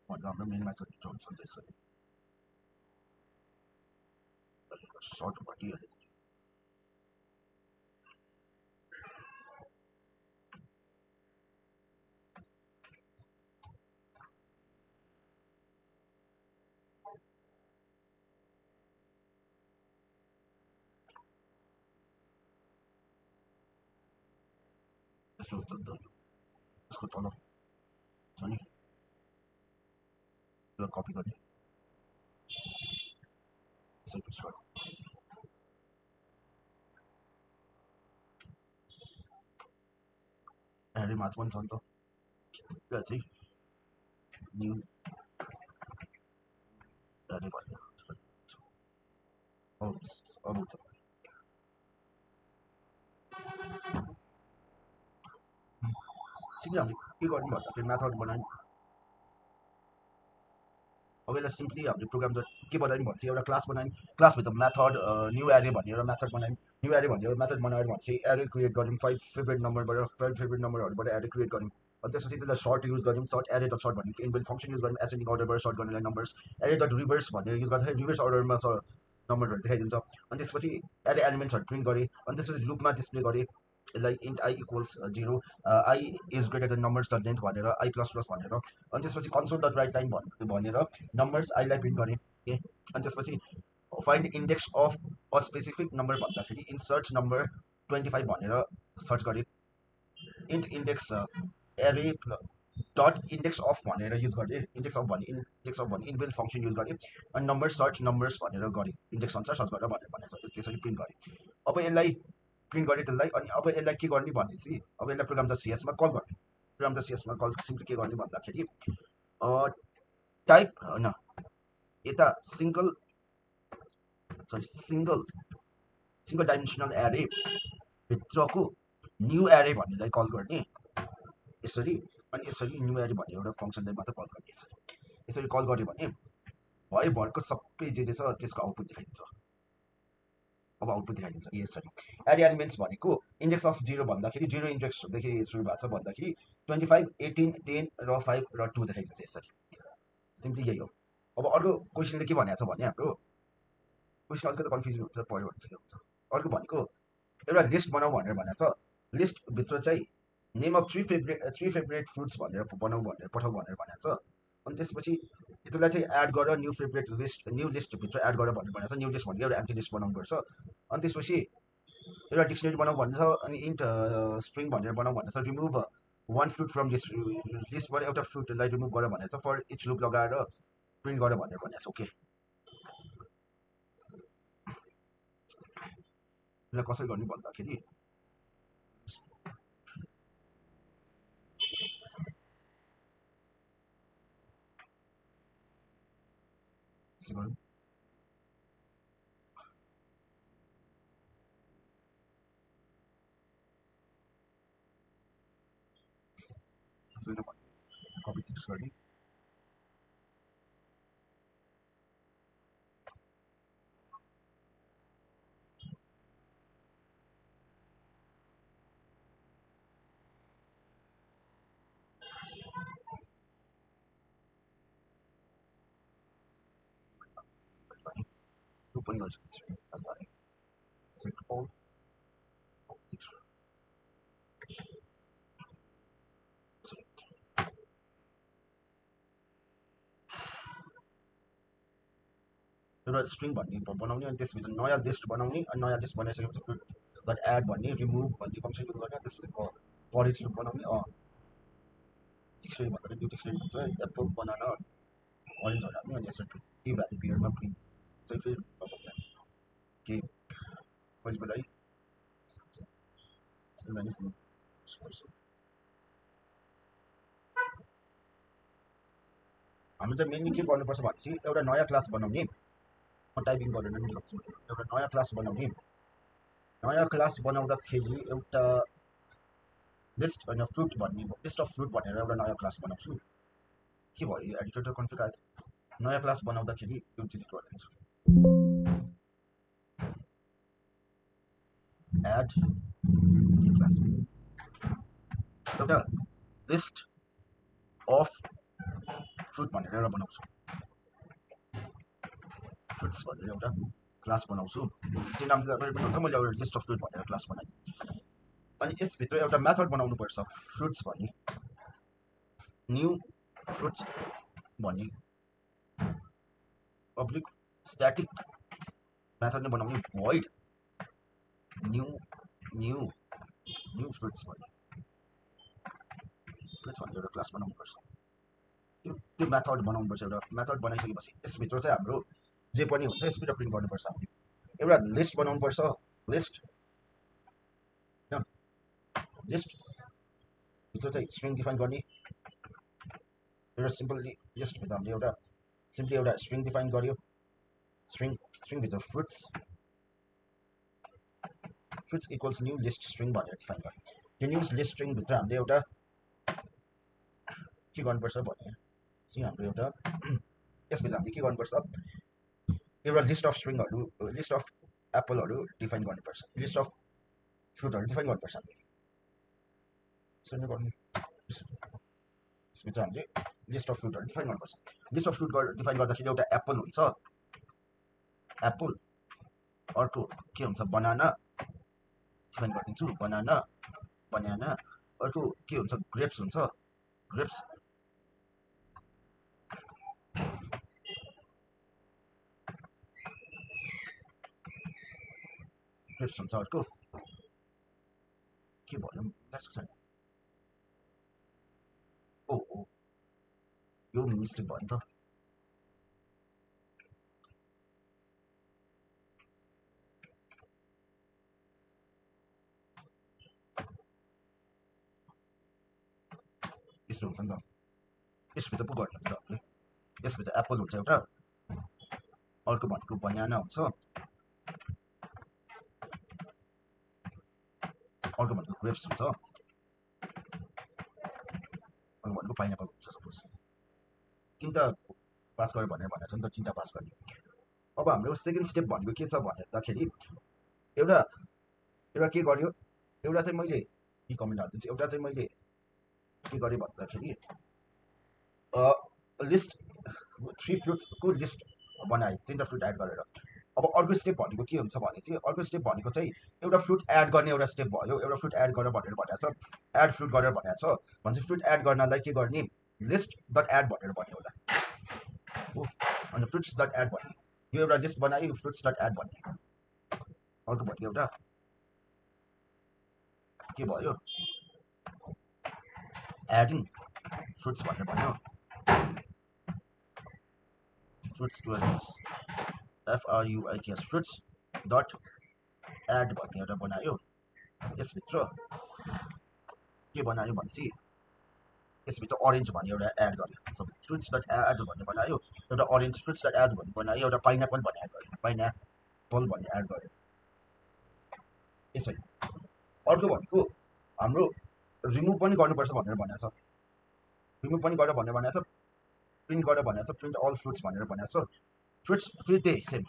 हाम्रो मेन मेथड भित्र हुन्छ नि त्यसरी सर्ट भनिहाल्यो यसो हुन्छ नि त यसको तल छ नि यसलाई कपी गर्ने यसरी पेस्ट गर्ने array माथ पनि छ नि त यहाँ चाहिँ न्यू array भन्ने अब त सिम्पली हामीले के गर्नु भन्दाखेरि मेथड बनायौँ अब यसलाई सिम्पली हामीले प्रोग्राम के बनायौँ भने चाहिँ एउटा क्लास बनायौँ क्लासभित्र मेथड न्यू एरे भन्ने एउटा मेथड बनायौँ न्यू एरे भन्ने एउटा मेथड बनायो भने चाहिँ एरे क्रिएट गऱ्यौँ 5 फेभरेट नम्बरहरूबाट एरे क्रिएट गऱ्यौँ अनि त्यसपछि त्यसलाई सर्ट युज गऱ्यौँ सर्ट एरे डट सर्ट भन्ने इनबिल्ट फङ्सन युज गऱ्यौँ एसेन्डिङ अर्डरबाट सर्ट गर्नेलाई नम्बर्स एरे डट रिभर्स भनेर युज गर्दाखेरि रिभर्स अर्डरमा नम्बरहरू देखाइदिन्छ अनि त्यसपछि एरे एलिमेन्ट्सहरू प्रिन्ट गरेँ अनि त्यसपछि लुपमा डिस्प्ले गरेँ यसलाई int I equals 0 I is greater then numbers dot length भनेर आई प्लस प्लस भनेर अनि त्यसपछि कन्सोल डट राइट लाइन भनेर नम्बर्स आईलाई प्रिन्ट गरेँ अनि त्यसपछि find index of a specific number भन्दाखेरि इन्सर्ट नम्बर 25 भनेर सर्च गरेँ इन्ट इन्डेक्स एरे डट इन्डेक्स अफ भनेर युज गरेँ इन्डेक्स अफ भन्ने इनबिल्ट फङ्सन युज गरेँ अनि नम्बर सर्च नम्बर्स भनेर गरेँ इन्डेक्स अनुसार सर्च गरेर भनेर त्यसरी प्रिन्ट गरेँ अब यसलाई प्रिन्ट गरेँ त्यसलाई अनि अब यसलाई के गर्ने भनेपछि अब यसलाई प्रोग्राम द सिएसमा कल गर्ने प्रोग्राम द सिएसमा कल सिम्पली के गर्ने भन्दाखेरि टाइप होइन यता सिङ्गल डाइमेन्सनल एरे भित्रको न्यू एरे भन्नेलाई कल गर्ने यसरी अनि यसरी न्यू एरे भन्ने एउटा फङ्सनलाई मात्र कल गर्ने यसरी कल गऱ्यो भने भरको सबै जे छ त्यसको आउटपुट देखाइदिन्छ अब आउटपुट देखाइदिन्छ यसरी एरे एलिमेन्ट्स भनेको इन्डेक्स अफ 0 भन्दाखेरि 0 इन्डेक्सदेखि सुरु भएको छ भन्दाखेरि 25 18 10 र 5 र 2 देखाइदिन्छ यसरी सिम्पली यही हो अब अर्को क्वेसनले के भनेको छ भने हाम्रो क्वेसन अलिकति कन्फ्युजन हुन्छ पढ्यो भने चाहिँ हुन्छ अर्को भनेको एउटा लिस्ट बनाऊ भनेर भनेको छ लिस्टभित्र चाहिँ name of three favourite fruits भनेर बनाऊ भनेर पठाऊ भनेर भनेको छ। अनि त्यसपछि त्यसलाई चाहिँ एड गर न्यू फेभरेट लिस्ट, न्यू लिस्टभित्र एड गर भनेर भनेको छ। न्यू लिस्ट भनेको एउटा एम्प्टी लिस्ट बनाउनुपर्छ। अनि त्यसपछि एउटा डिक्सनरी बनाऊ भन्ने छ। अनि इन्ट स्ट्रिङ भनेर बनाऊ भन्ने छ। रिमुभ वान फ्रुट फ्रम लिस्टबाट एउटा फ्रुटलाई रिमुभ गर भनेको छ। फर इच लुप लगाएर प्रिन्ट गर भनेर भनेको छ। ओके, यसलाई कसरी गर्ने भन्दाखेरि कपी टेक्स्ट गर्ने त्यो पनि गर्न सकिन्छ। सेट अल एउटा स्ट्रिङ भन्ने बनाउने। अनि त्यसभित्र नयाँ लिस्ट बनाउने। अनि नयाँ लिस्ट बनाइसकेपछि फ्रुट दट एड भन्ने रिमुभ भन्ने फङ्सन युज गर्ने। त्यसपछि फर इच लुप बनाउने। डिक्सनरी भन्दा न्यू डिक्सनरी हुन्छ। एप्पल बनाना अरेन्जहरू हाल्ने। अनि यसरी के भ्याल्यु बियरमा प्रिन्ट चाहिँ फेरि के कहिलेको लागि यसलाई नै प्रिन्ट हामी चाहिँ मेनली के गर्नुपर्छ भनेपछि एउटा नयाँ क्लास बनाउने। म टाइपिङ गरेर पनि लेख्छु। एउटा नयाँ क्लास बनाउने। नयाँ क्लास बनाउँदाखेरि एउटा लिस्ट होइन फ्रुट भन्ने लिस्ट अफ फ्रुट भनेर एउटा नयाँ क्लास बनाउँछु। के भयो एडिटर त कन्फिगर आयो। नयाँ क्लास बनाउँदाखेरि यो डिलिट गरिदिन्छु। एड क्लास एउटा लिस्ट अफ फ्रुट भनेर एउटा बनाउँछु। फ्रुट्स भनेर एउटा क्लास बनाउँछु। त्यो नाम चाहिँ हुन्छ। मैले एउटा लिस्ट अफ फ्रुट भनेर क्लास बनाएँ। अनि यसभित्र एउटा मेथड बनाउनुपर्छ फ्रुट्स भन्ने। न्यू फ्रुट्स भन्ने पब्लिक स्ट्याटिक मेथड नै बनाउने। Void new new new fruits भन्ने एउटा क्लास बनाउनुपर्छ। त्यो मेथड बनाउनुपर्छ। एउटा मेथड बनाइसकेपछि यसभित्र चाहिँ हाम्रो जे पनि हुन्छ यसभित्र प्रिन्ट गर्नुपर्छ। हामीले एउटा लिस्ट बनाउनुपर्छ। लिस्ट लिस्टभित्र चाहिँ स्ट्रिङ डिफाइन गर्ने। एउटा सिम्पली लिस्टभित्र हामीले एउटा सिम्पली एउटा स्ट्रिङ डिफाइन गर्यो। स्ट्रिङभित्र fruits equals new list string भनेर डिफाइन गर्यो। त्यो न्यू लिस्ट स्ट्रिङभित्र हामीले एउटा के गर्नुपर्छ भने चाहिँ हाम्रो एउटा यसभित्र हामीले के गर्नुपर्छ एउटा लिस्ट अफ स्ट्रिङहरू लिस्ट अफ एप्पलहरू डिफाइन गर्नुपर्छ। लिस्ट अफ फ्रुटहरू डिफाइन गर्नुपर्छ हामीले। यसरी गर्नु। यसभित्र हामीले लिस्ट अफ फ्रुटहरू डिफाइन गर्नुपर्छ। लिस्ट अफ फ्रुट डिफाइन गर्दाखेरि एउटा एप्पल हुन्छ। एप्पल अर्को के हुन्छ बनाना डिफाइन गरिदिन्छु। बनाना बनाना अर्को के हुन्छ ग्रेप्स हुन्छ। ग्रेप्स ग्रेप्स हुन्छ। अर्को के भन्यो छैन। ओ यो मिस्टेक भयो नि त। यस्तो हुन्छ नि त। यसभित्र पो गर्नु हुन्छ हामीले। यसभित्र एप्पल हुन्छ एउटा। अर्को भनेको बनाना हुन्छ। अर्को भनेको ग्रेप्स हुन्छ। अर्को भनेको पाइनएप्पल हुन्छ। सपोज तिनवटा पास गर्यो भनेर भनेको छ नि त। तिनवटा पास गर्ने। अब हाम्रो सेकेन्ड स्टेप भनेको के छ भन्दाखेरि एउटा के गर्यो। एउटा चाहिँ मैले यी कमेन्ट हालिदिन्छु। एउटा चाहिँ मैले के गरेँ भन्दाखेरि लिस्ट थ्री फ्रुट्सको लिस्ट बनाएँ। तिनवटा फ्रुट एड गरेर अब अर्को स्टेप भनेको के हुन्छ भने चाहिँ अर्को स्टेप भनेको चाहिँ एउटा फ्रुट एड गर्ने एउटा स्टेप भयो एउटा फ्रुट एड गर भनेर भनेको छ एड फ्रुट गरेर भनेको छ भने फ्रुट एड गर्नलाई के गर्ने लिस्ट डट एड भनेर भन्यो होला हो अनि फ्रुट्स डट एड भन्ने यो एउटा लिस्ट बनायो फ्रुट्स डट एड भन्ने अर्को भन्ने एउटा के भयो एडिङ फ्रुट्स भनेर भन्यो fruits FRUITS fruits dot add भन्ने एउटा बनायो यसभित्र के बनायो भनेपछि यसभित्र अरेन्ज भन्ने एउटा एड गर्यो सो फ्रुट्स डट एड भन्ने बनायो एउटा अरेन्ज फ्रुट्स डट एड भन्ने बनायो एउटा पाइनएप्पल भन्ने एड गर्यो पाइनएप्पल भन्ने एड गर्यो यसरी अर्को भनेको हाम्रो रिमुभ पनि गर्नुपर्छ भनेर भनेको छ रिमुभ पनि गरेर भनेर भनेको छ प्रिन्ट गरेर भनेको छ प्रिन्ट अल फ्रुट्स भनेर भनेको छ फ्रुट्स फेरि त्यही सेम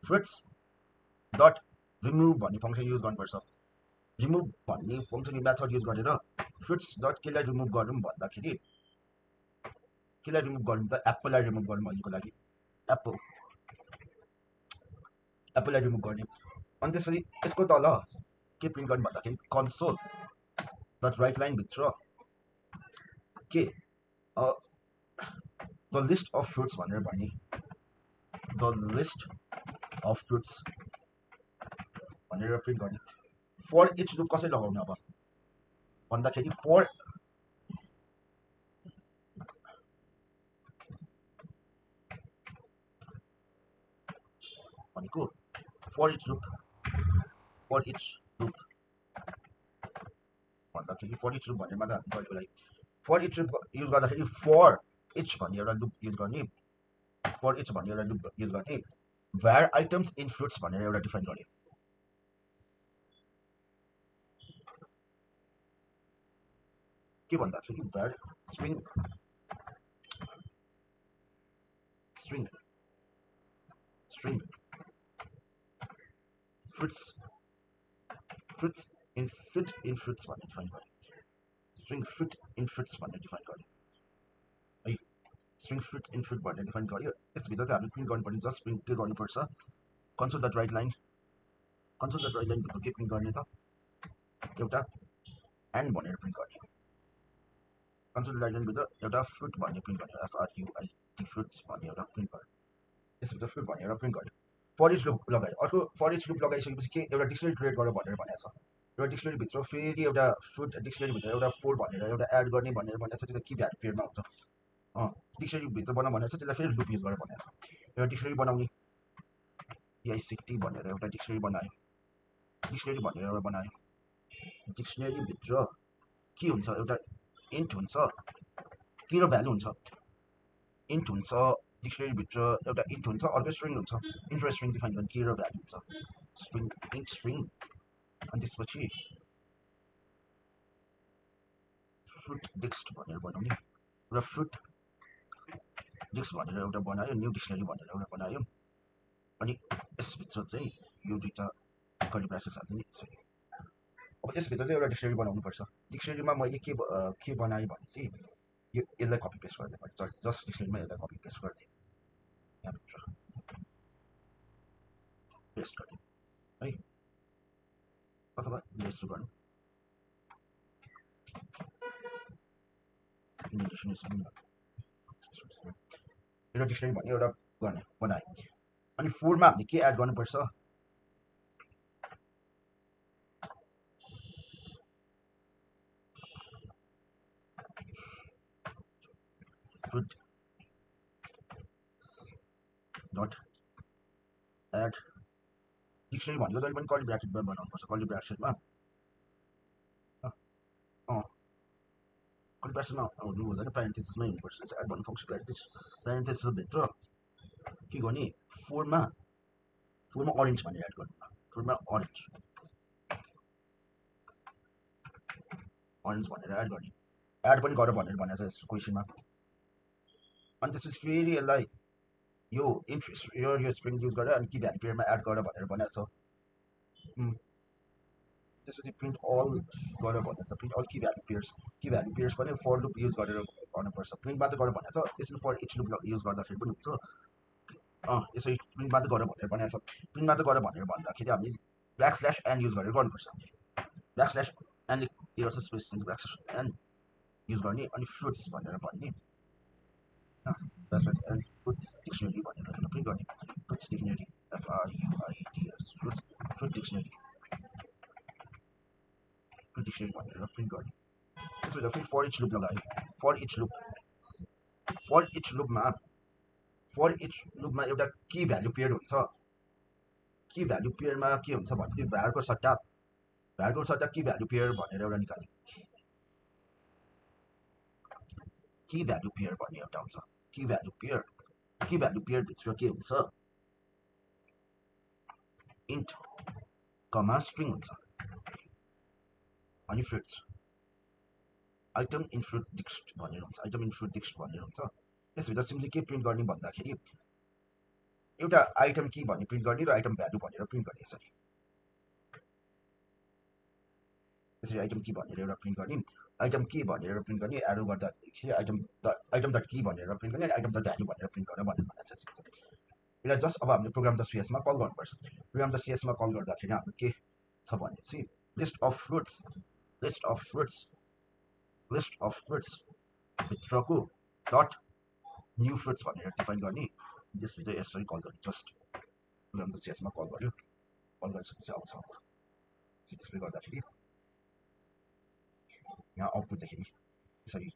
फ्रुट्स डट रिमुभ भन्ने फङ्सन युज गर्नुपर्छ रिमुभ भन्ने फङ्सन मेथड युज गरेर फ्रुट्स डट केलाई रिमुभ गरौँ भन्दाखेरि केलाई रिमुभ गरौँ त एप्पललाई रिमुभ गरौँ अहिलेको लागि एप्पललाई रिमुभ गर्ने अनि त्यसपछि यसको तल के प्रिन्ट गर्नु भन्दाखेरि कन्सोल डट राइट लाइनभित्र के द लिस्ट अफ फ्रुट्स भनेर भन्ने द लिस्ट अफ फ्रुट्स भनेर प्रिन्ट गर्ने फर इच लुप कसरी लगाउने अब भन्दाखेरि फर भनेको फर इच लुप भन्दाखेरि फर इच लुप भनेर मात्र हाल्नु पऱ्यो लागि फर इच लुप युज गर्दाखेरि फर इच भन्ने एउटा लुप युज गर्ने फर इच भन्ने एउटा लुप युज गर्ने भ्यार आइटम्स इन फ्रुट्स भनेर एउटा डिफाइन गर्ने के भन्दाखेरि भ्यार स्ट्रिङ फ्रुट्स इन फ्रुट्स भन्ने डिफाइन गर्ने स्ट्रिङ फ्रुट इन फ्रुट्स भन्ने डिफाइन गर्ने है स्ट्रिङ फ्रुट इन फ्रुट भनेर डिफाइन गर्यो यसभित्र चाहिँ हामीले प्रिन्ट गर्नुपर्ने जस्ट प्रिन्ट के गर्नुपर्छ कन्सोल डट राइट लाइनभित्र के प्रिन्ट गर्ने त एउटा एन्ड भनेर प्रिन्ट गर्ने कन्सोल राइट लाइनभित्र एउटा फ्रुट भन्ने प्रिन्ट गर्ने FRUIT फ्रुट्स भन्ने एउटा प्रिन्ट गर्यो यसभित्र फ्रुट भन्ने एउटा प्रिन्ट गर्यो फर इच लुप लगायो अर्को फर इच लुप लगाइसकेपछि के एउटा डिक्सनरी क्रिएट गर भनेर भनेको छ एउटा डिक्सनरीभित्र फेरि एउटा फ्रुट डिक्सनरीभित्र एउटा फोर भनेर एउटा एड गर्ने भनेर भनेको छ त्यो कि भ्यालु पेयरमा हुन्छ डिक्सनरीभित्र बनाऊ भनेको छ त्यसलाई फेरि लुप युज गरेर भनेको छ एउटा डिक्सनरी बनाउने PICT भनेर एउटा डिक्सनरी भनेर एउटा बनायो डिक्सनरीभित्र के हुन्छ एउटा इन्ट हुन्छ के र भ्यालु हुन्छ इन्ट हुन्छ डिक्सनरीभित्र एउटा इन्ट हुन्छ अर्को स्ट्रिङ हुन्छ इन्ट र स्ट्रिङ डिफाइन गर्ने के र भ्यालु हुन्छ इन्ट स्ट्रिङ अनि त्यसपछि फ्रुट डिक्स्ट भनेर बनाउने र फ्रुट डिक्स्ट भनेर एउटा बनायो न्यू डिक्सनरी भनेर एउटा बनायो अनि यसभित्र चाहिँ यो दुईवटा कर्ली ब्रासेस हाल्ने अब यसभित्र चाहिँ एउटा डिक्सनरी बनाउनुपर्छ डिक्सनरीमा मैले के बनाएँ भने चाहिँ यसलाई कपी पेस्ट गर्दै पर्छ जस्ट डिक्सनरीमा यसलाई कपी पेस्ट गरिदिएँ यहाँभित्र पेस्ट गरिदिएँ है अथवा यस्तो गर्नु एउटा डिक्सनरी भन्ने एउटा गर्ने बनाएँ अनि फोरमा हामीले के एड गर्नुपर्छ फ्रुट डट एड डिक्सनरी भनेको जहिले पनि कर्ली ब्राकेटमा बनाउनुपर्छ कर्ली ब्राकेटमा कर्ली ब्राकेटमा हुनु हुँदैन प्यारेन्थेसिसमै हुनुपर्छ एड भन्ने फङ्सन प्यारेन्थेसिस प्यारेन्थेसिसभित्र के गर्ने फोरमा अरेन्ज भनेर एड गर्नु फोरमा अरेन्ज भनेर एड गर्ने एड पनि गर भनेर भनेको छ यस क्वेसनमा अनि त्यसपछि फेरि यसलाई यो यो स्ट्रिङ युज गरेर अनि कि भ्यालु पेयरमा एड गर भनेर भनेको छ त्यसपछि प्रिन्ट अल गरेर भनेको छ प्रिन्ट अल कि भ्यालु पेयर्स पनि फर लुप युज गरेर गर्नुपर्छ प्रिन्ट मात्र गरेर भनेको छ त्यसरी फर इच लुप युज गर्दाखेरि पनि हुन्छ यसरी प्रिन्ट मात्र गर भनेर भनेको छ। प्रिन्ट मात्र गर भनेर भन्दाखेरि हामीले \n युज गरेर गर्नुपर्छ। \n हियर छ स्पेस \n युज गर्ने अनि फ्रुट्स भनेर भन्ने \n फ्रुट्स डिक्सनरी भनेर प्रिन्ट गर्ने। Fruits dictionary FRUITS fruits fruit dictionary भनेर प्रिन्ट गर्ने। त्यसपछि फेरि फर इच लुप लगायो। फर इच लुपमा एउटा की भ्यालु पेयर हुन्छ। की भ्यालु पेयरमा के हुन्छ भने चाहिँ भ्यारको सट्टा की भ्यालु पेयर भनेर एउटा निकाल्यो। की भ्यालु पेयर भन्ने एउटा हुन्छ। की भ्यालु पेयर भित्र के हुन्छ इन्ट कमा स्ट्रिङ हुन्छ अनि फ्रुट्स आइटम इन फ्रुट डिक्स्ट भनेर हुन्छ। यसभित्र सिम्पली के प्रिन्ट गर्ने भन्दाखेरि एउटा आइटम की भन्ने प्रिन्ट गर्ने र आइटम भ्यालु भनेर प्रिन्ट गर्ने। यसरी आइटम की भनेर एउटा प्रिन्ट गर्ने, आइटम की भनेर प्रिन्ट गर्ने, एरो गर्दाखेरि आइटम डट की भनेर प्रिन्ट गर्ने, आइटम डट भ्यालु भनेर प्रिन्ट गर भनेर भनेको छ। यसलाई जस्ट अब हामीले प्रोग्राम द सीएसमा कल गर्नुपर्छ। प्रोग्राम द सीएसमा कल गर्दाखेरि हाम्रो के छ भने चाहिँ लिस्ट अफ फ्रुट्स भित्रको डट न्यू फ्रुट्स भनेर डिफाइन गर्ने। त्यसभित्र यसरी कल गर्ने। जस्ट प्रोग्राम द सीएसमा कल गरिसकेपछि आउँछ। त्यसले गर्दाखेरि यहाँ आउटपुट देखेँ यसरी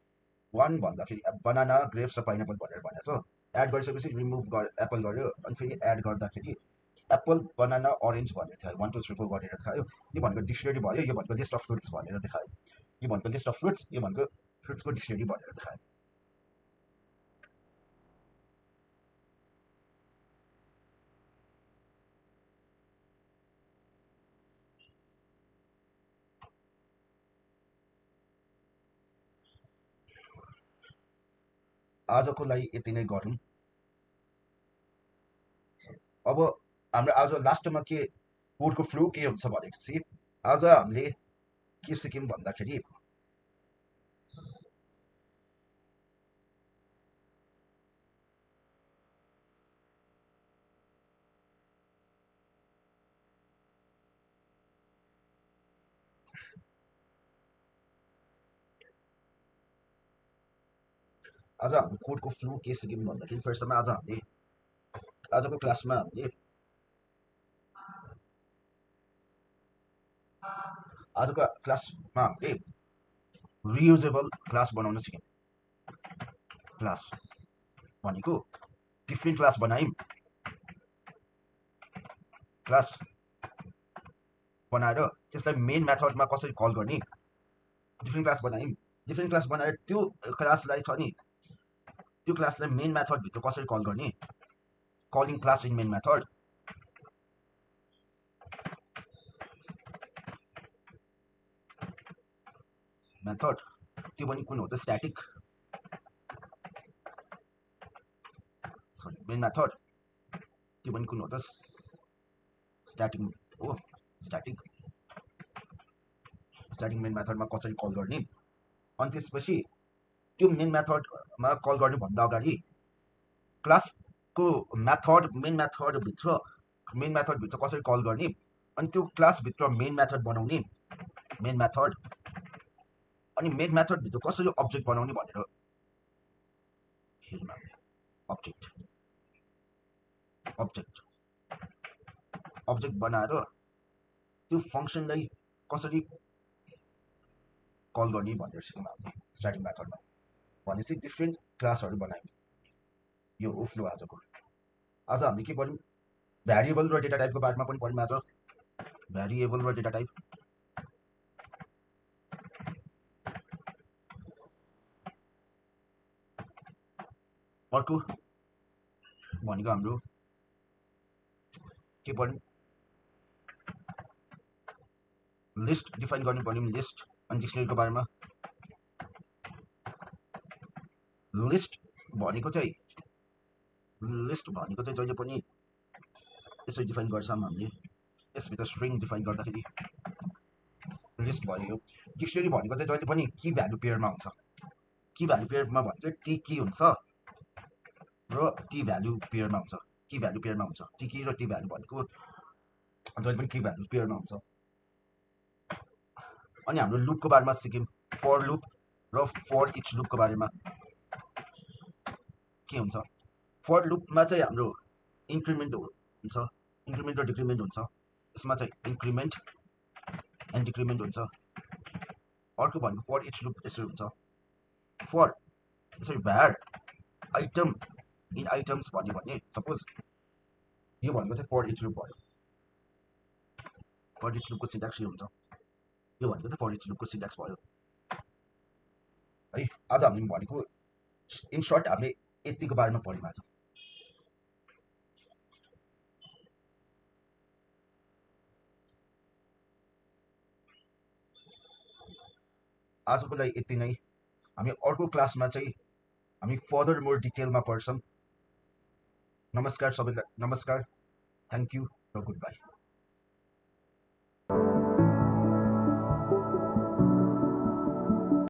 1 भन्दाखेरि बनाना ग्रेप्स र पाइनएप्पल भनेर भनेको छ। एड गरिसकेपछि रिमुभ एप्पल गर्यो अनि फेरि एड गर्दाखेरि एप्पल बनाना अरेन्ज भनेर देखायो। 1 2 3 4 गरेर देखायो। यो भनेको डिक्सनरी भयो। यो भनेको लिस्ट अफ फ्रुट्स भनेर देखायो। यो भनेको लिस्ट अफ फ्रुट्स, यो भनेको फ्रुट्सको डिक्सनरी भनेर देखायो। आजको लागि यति नै गरौँ। अब हाम्रो आज लास्टमा के कोडको फ्लो के हुन्छ भनेपछि आज हामीले के सिक्यौँ भन्दाखेरि आज हाम्रो कोडको फ्लो के सिक्यौँ भन्दाखेरि फर्स्टमा आज हामीले आजको क्लासमा हामीले रियुजेबल क्लास बनाउन सिक्यौँ। क्लास भनेको डिफ्रेन्ट क्लास बनायौँ। क्लास बनाएर त्यसलाई मेन मेथडमा कसरी कल गर्ने, डिफ्रेन्ट क्लास बनायौँ। डिफ्रेन्ट क्लास बनाएर त्यो क्लासलाई छ नि त्यो क्लासलाई मेन मेथडभित्र कसरी कल गर्ने, calling class in main method. त्यो पनि कुन हो त स्ट्याटिक मेन मेथड। त्यो पनि कुन हो त स्ट्याटिक हो। स्ट्याटिक मेन मेथडमा कसरी कल गर्ने। अनि त्यसपछि त्यो मेन मेथडमा कल गर्नुभन्दा अगाडि क्लासको मेन मेथडभित्र कसरी कल गर्ने अनि त्यो क्लासभित्र मेन मेथड बनाउने अनि मेन मेथडभित्र कसरी अब्जेक्ट बनाउने भनेर हेर्नु। अब्जेक्ट बनाएर त्यो फङ्सनलाई कसरी कल गर्ने भनेर सिक्यौँ हामीले स्ट्याटिक मेथडमा। भनेपछि डिफ्रेन्ट क्लासहरू बनायौँ। यो हो फ्लो आजको। आज हामीले के पढ्यौँ, भ्यारिएबल र डेटा टाइपको बारेमा पनि पढ्यौँ। आज भ्यारिएबल र डेटा टाइप। अर्को भनेको हाम्रो के पढ्यौँ, लिस्ट डिफाइन गर्नु पढ्यौँ। लिस्ट अनि डिक्सनरीको बारेमा। लिस्ट भनेको चाहिँ जहिले पनि यसरी डिफाइन गर्छौँ हामीले। यसभित्र स्ट्रिङ डिफाइन गर्दाखेरि लिस्ट भयो। डिक्सनरी भनेको चाहिँ जहिले पनि की भ्यालु पेयरमा हुन्छ। की भ्यालु पेयरमा भनेको टी की हुन्छ र टी भ्यालु पेयरमा हुन्छ। की भ्यालु पेयरमा हुन्छ, टी की र टी भ्यालु भनेको जहिले पनि की भ्यालु पेयरमा हुन्छ। अनि हाम्रो लुपको बारेमा सिक्यौँ, फर लुप र फर इच लुपको बारेमा के हुन्छ। फर लुपमा चाहिँ हाम्रो इन्क्रिमेन्ट हुन्छ, इन्क्रिमेन्ट र डिक्रिमेन्ट हुन्छ। यसमा चाहिँ इन्क्रिमेन्ट एन्ड डिक्रिमेन्ट हुन्छ। अर्को भनेको फर इच लुप यसरी हुन्छ, फर यसरी भ्यार आइटम इन आइटम्स भन्यो भने सपोज यो भनेको चाहिँ फर इच लुप भयो। फर इच लुपको सिन्ट्याक्स यो हुन्छ, यो भनेको चाहिँ फर इच लुपको सिन्ट्याक्स भयो है। आज हामीले भनेको इन सर्ट हामीले यतिको बारेमा पढ्यौँ आज। आजको लागि यति नै। हामी अर्को क्लासमा चाहिँ हामी फर्दर मोर डिटेलमा पढ्छौँ। नमस्कार सबैलाई, नमस्कार, थ्याङ्क यू र गुड बाई।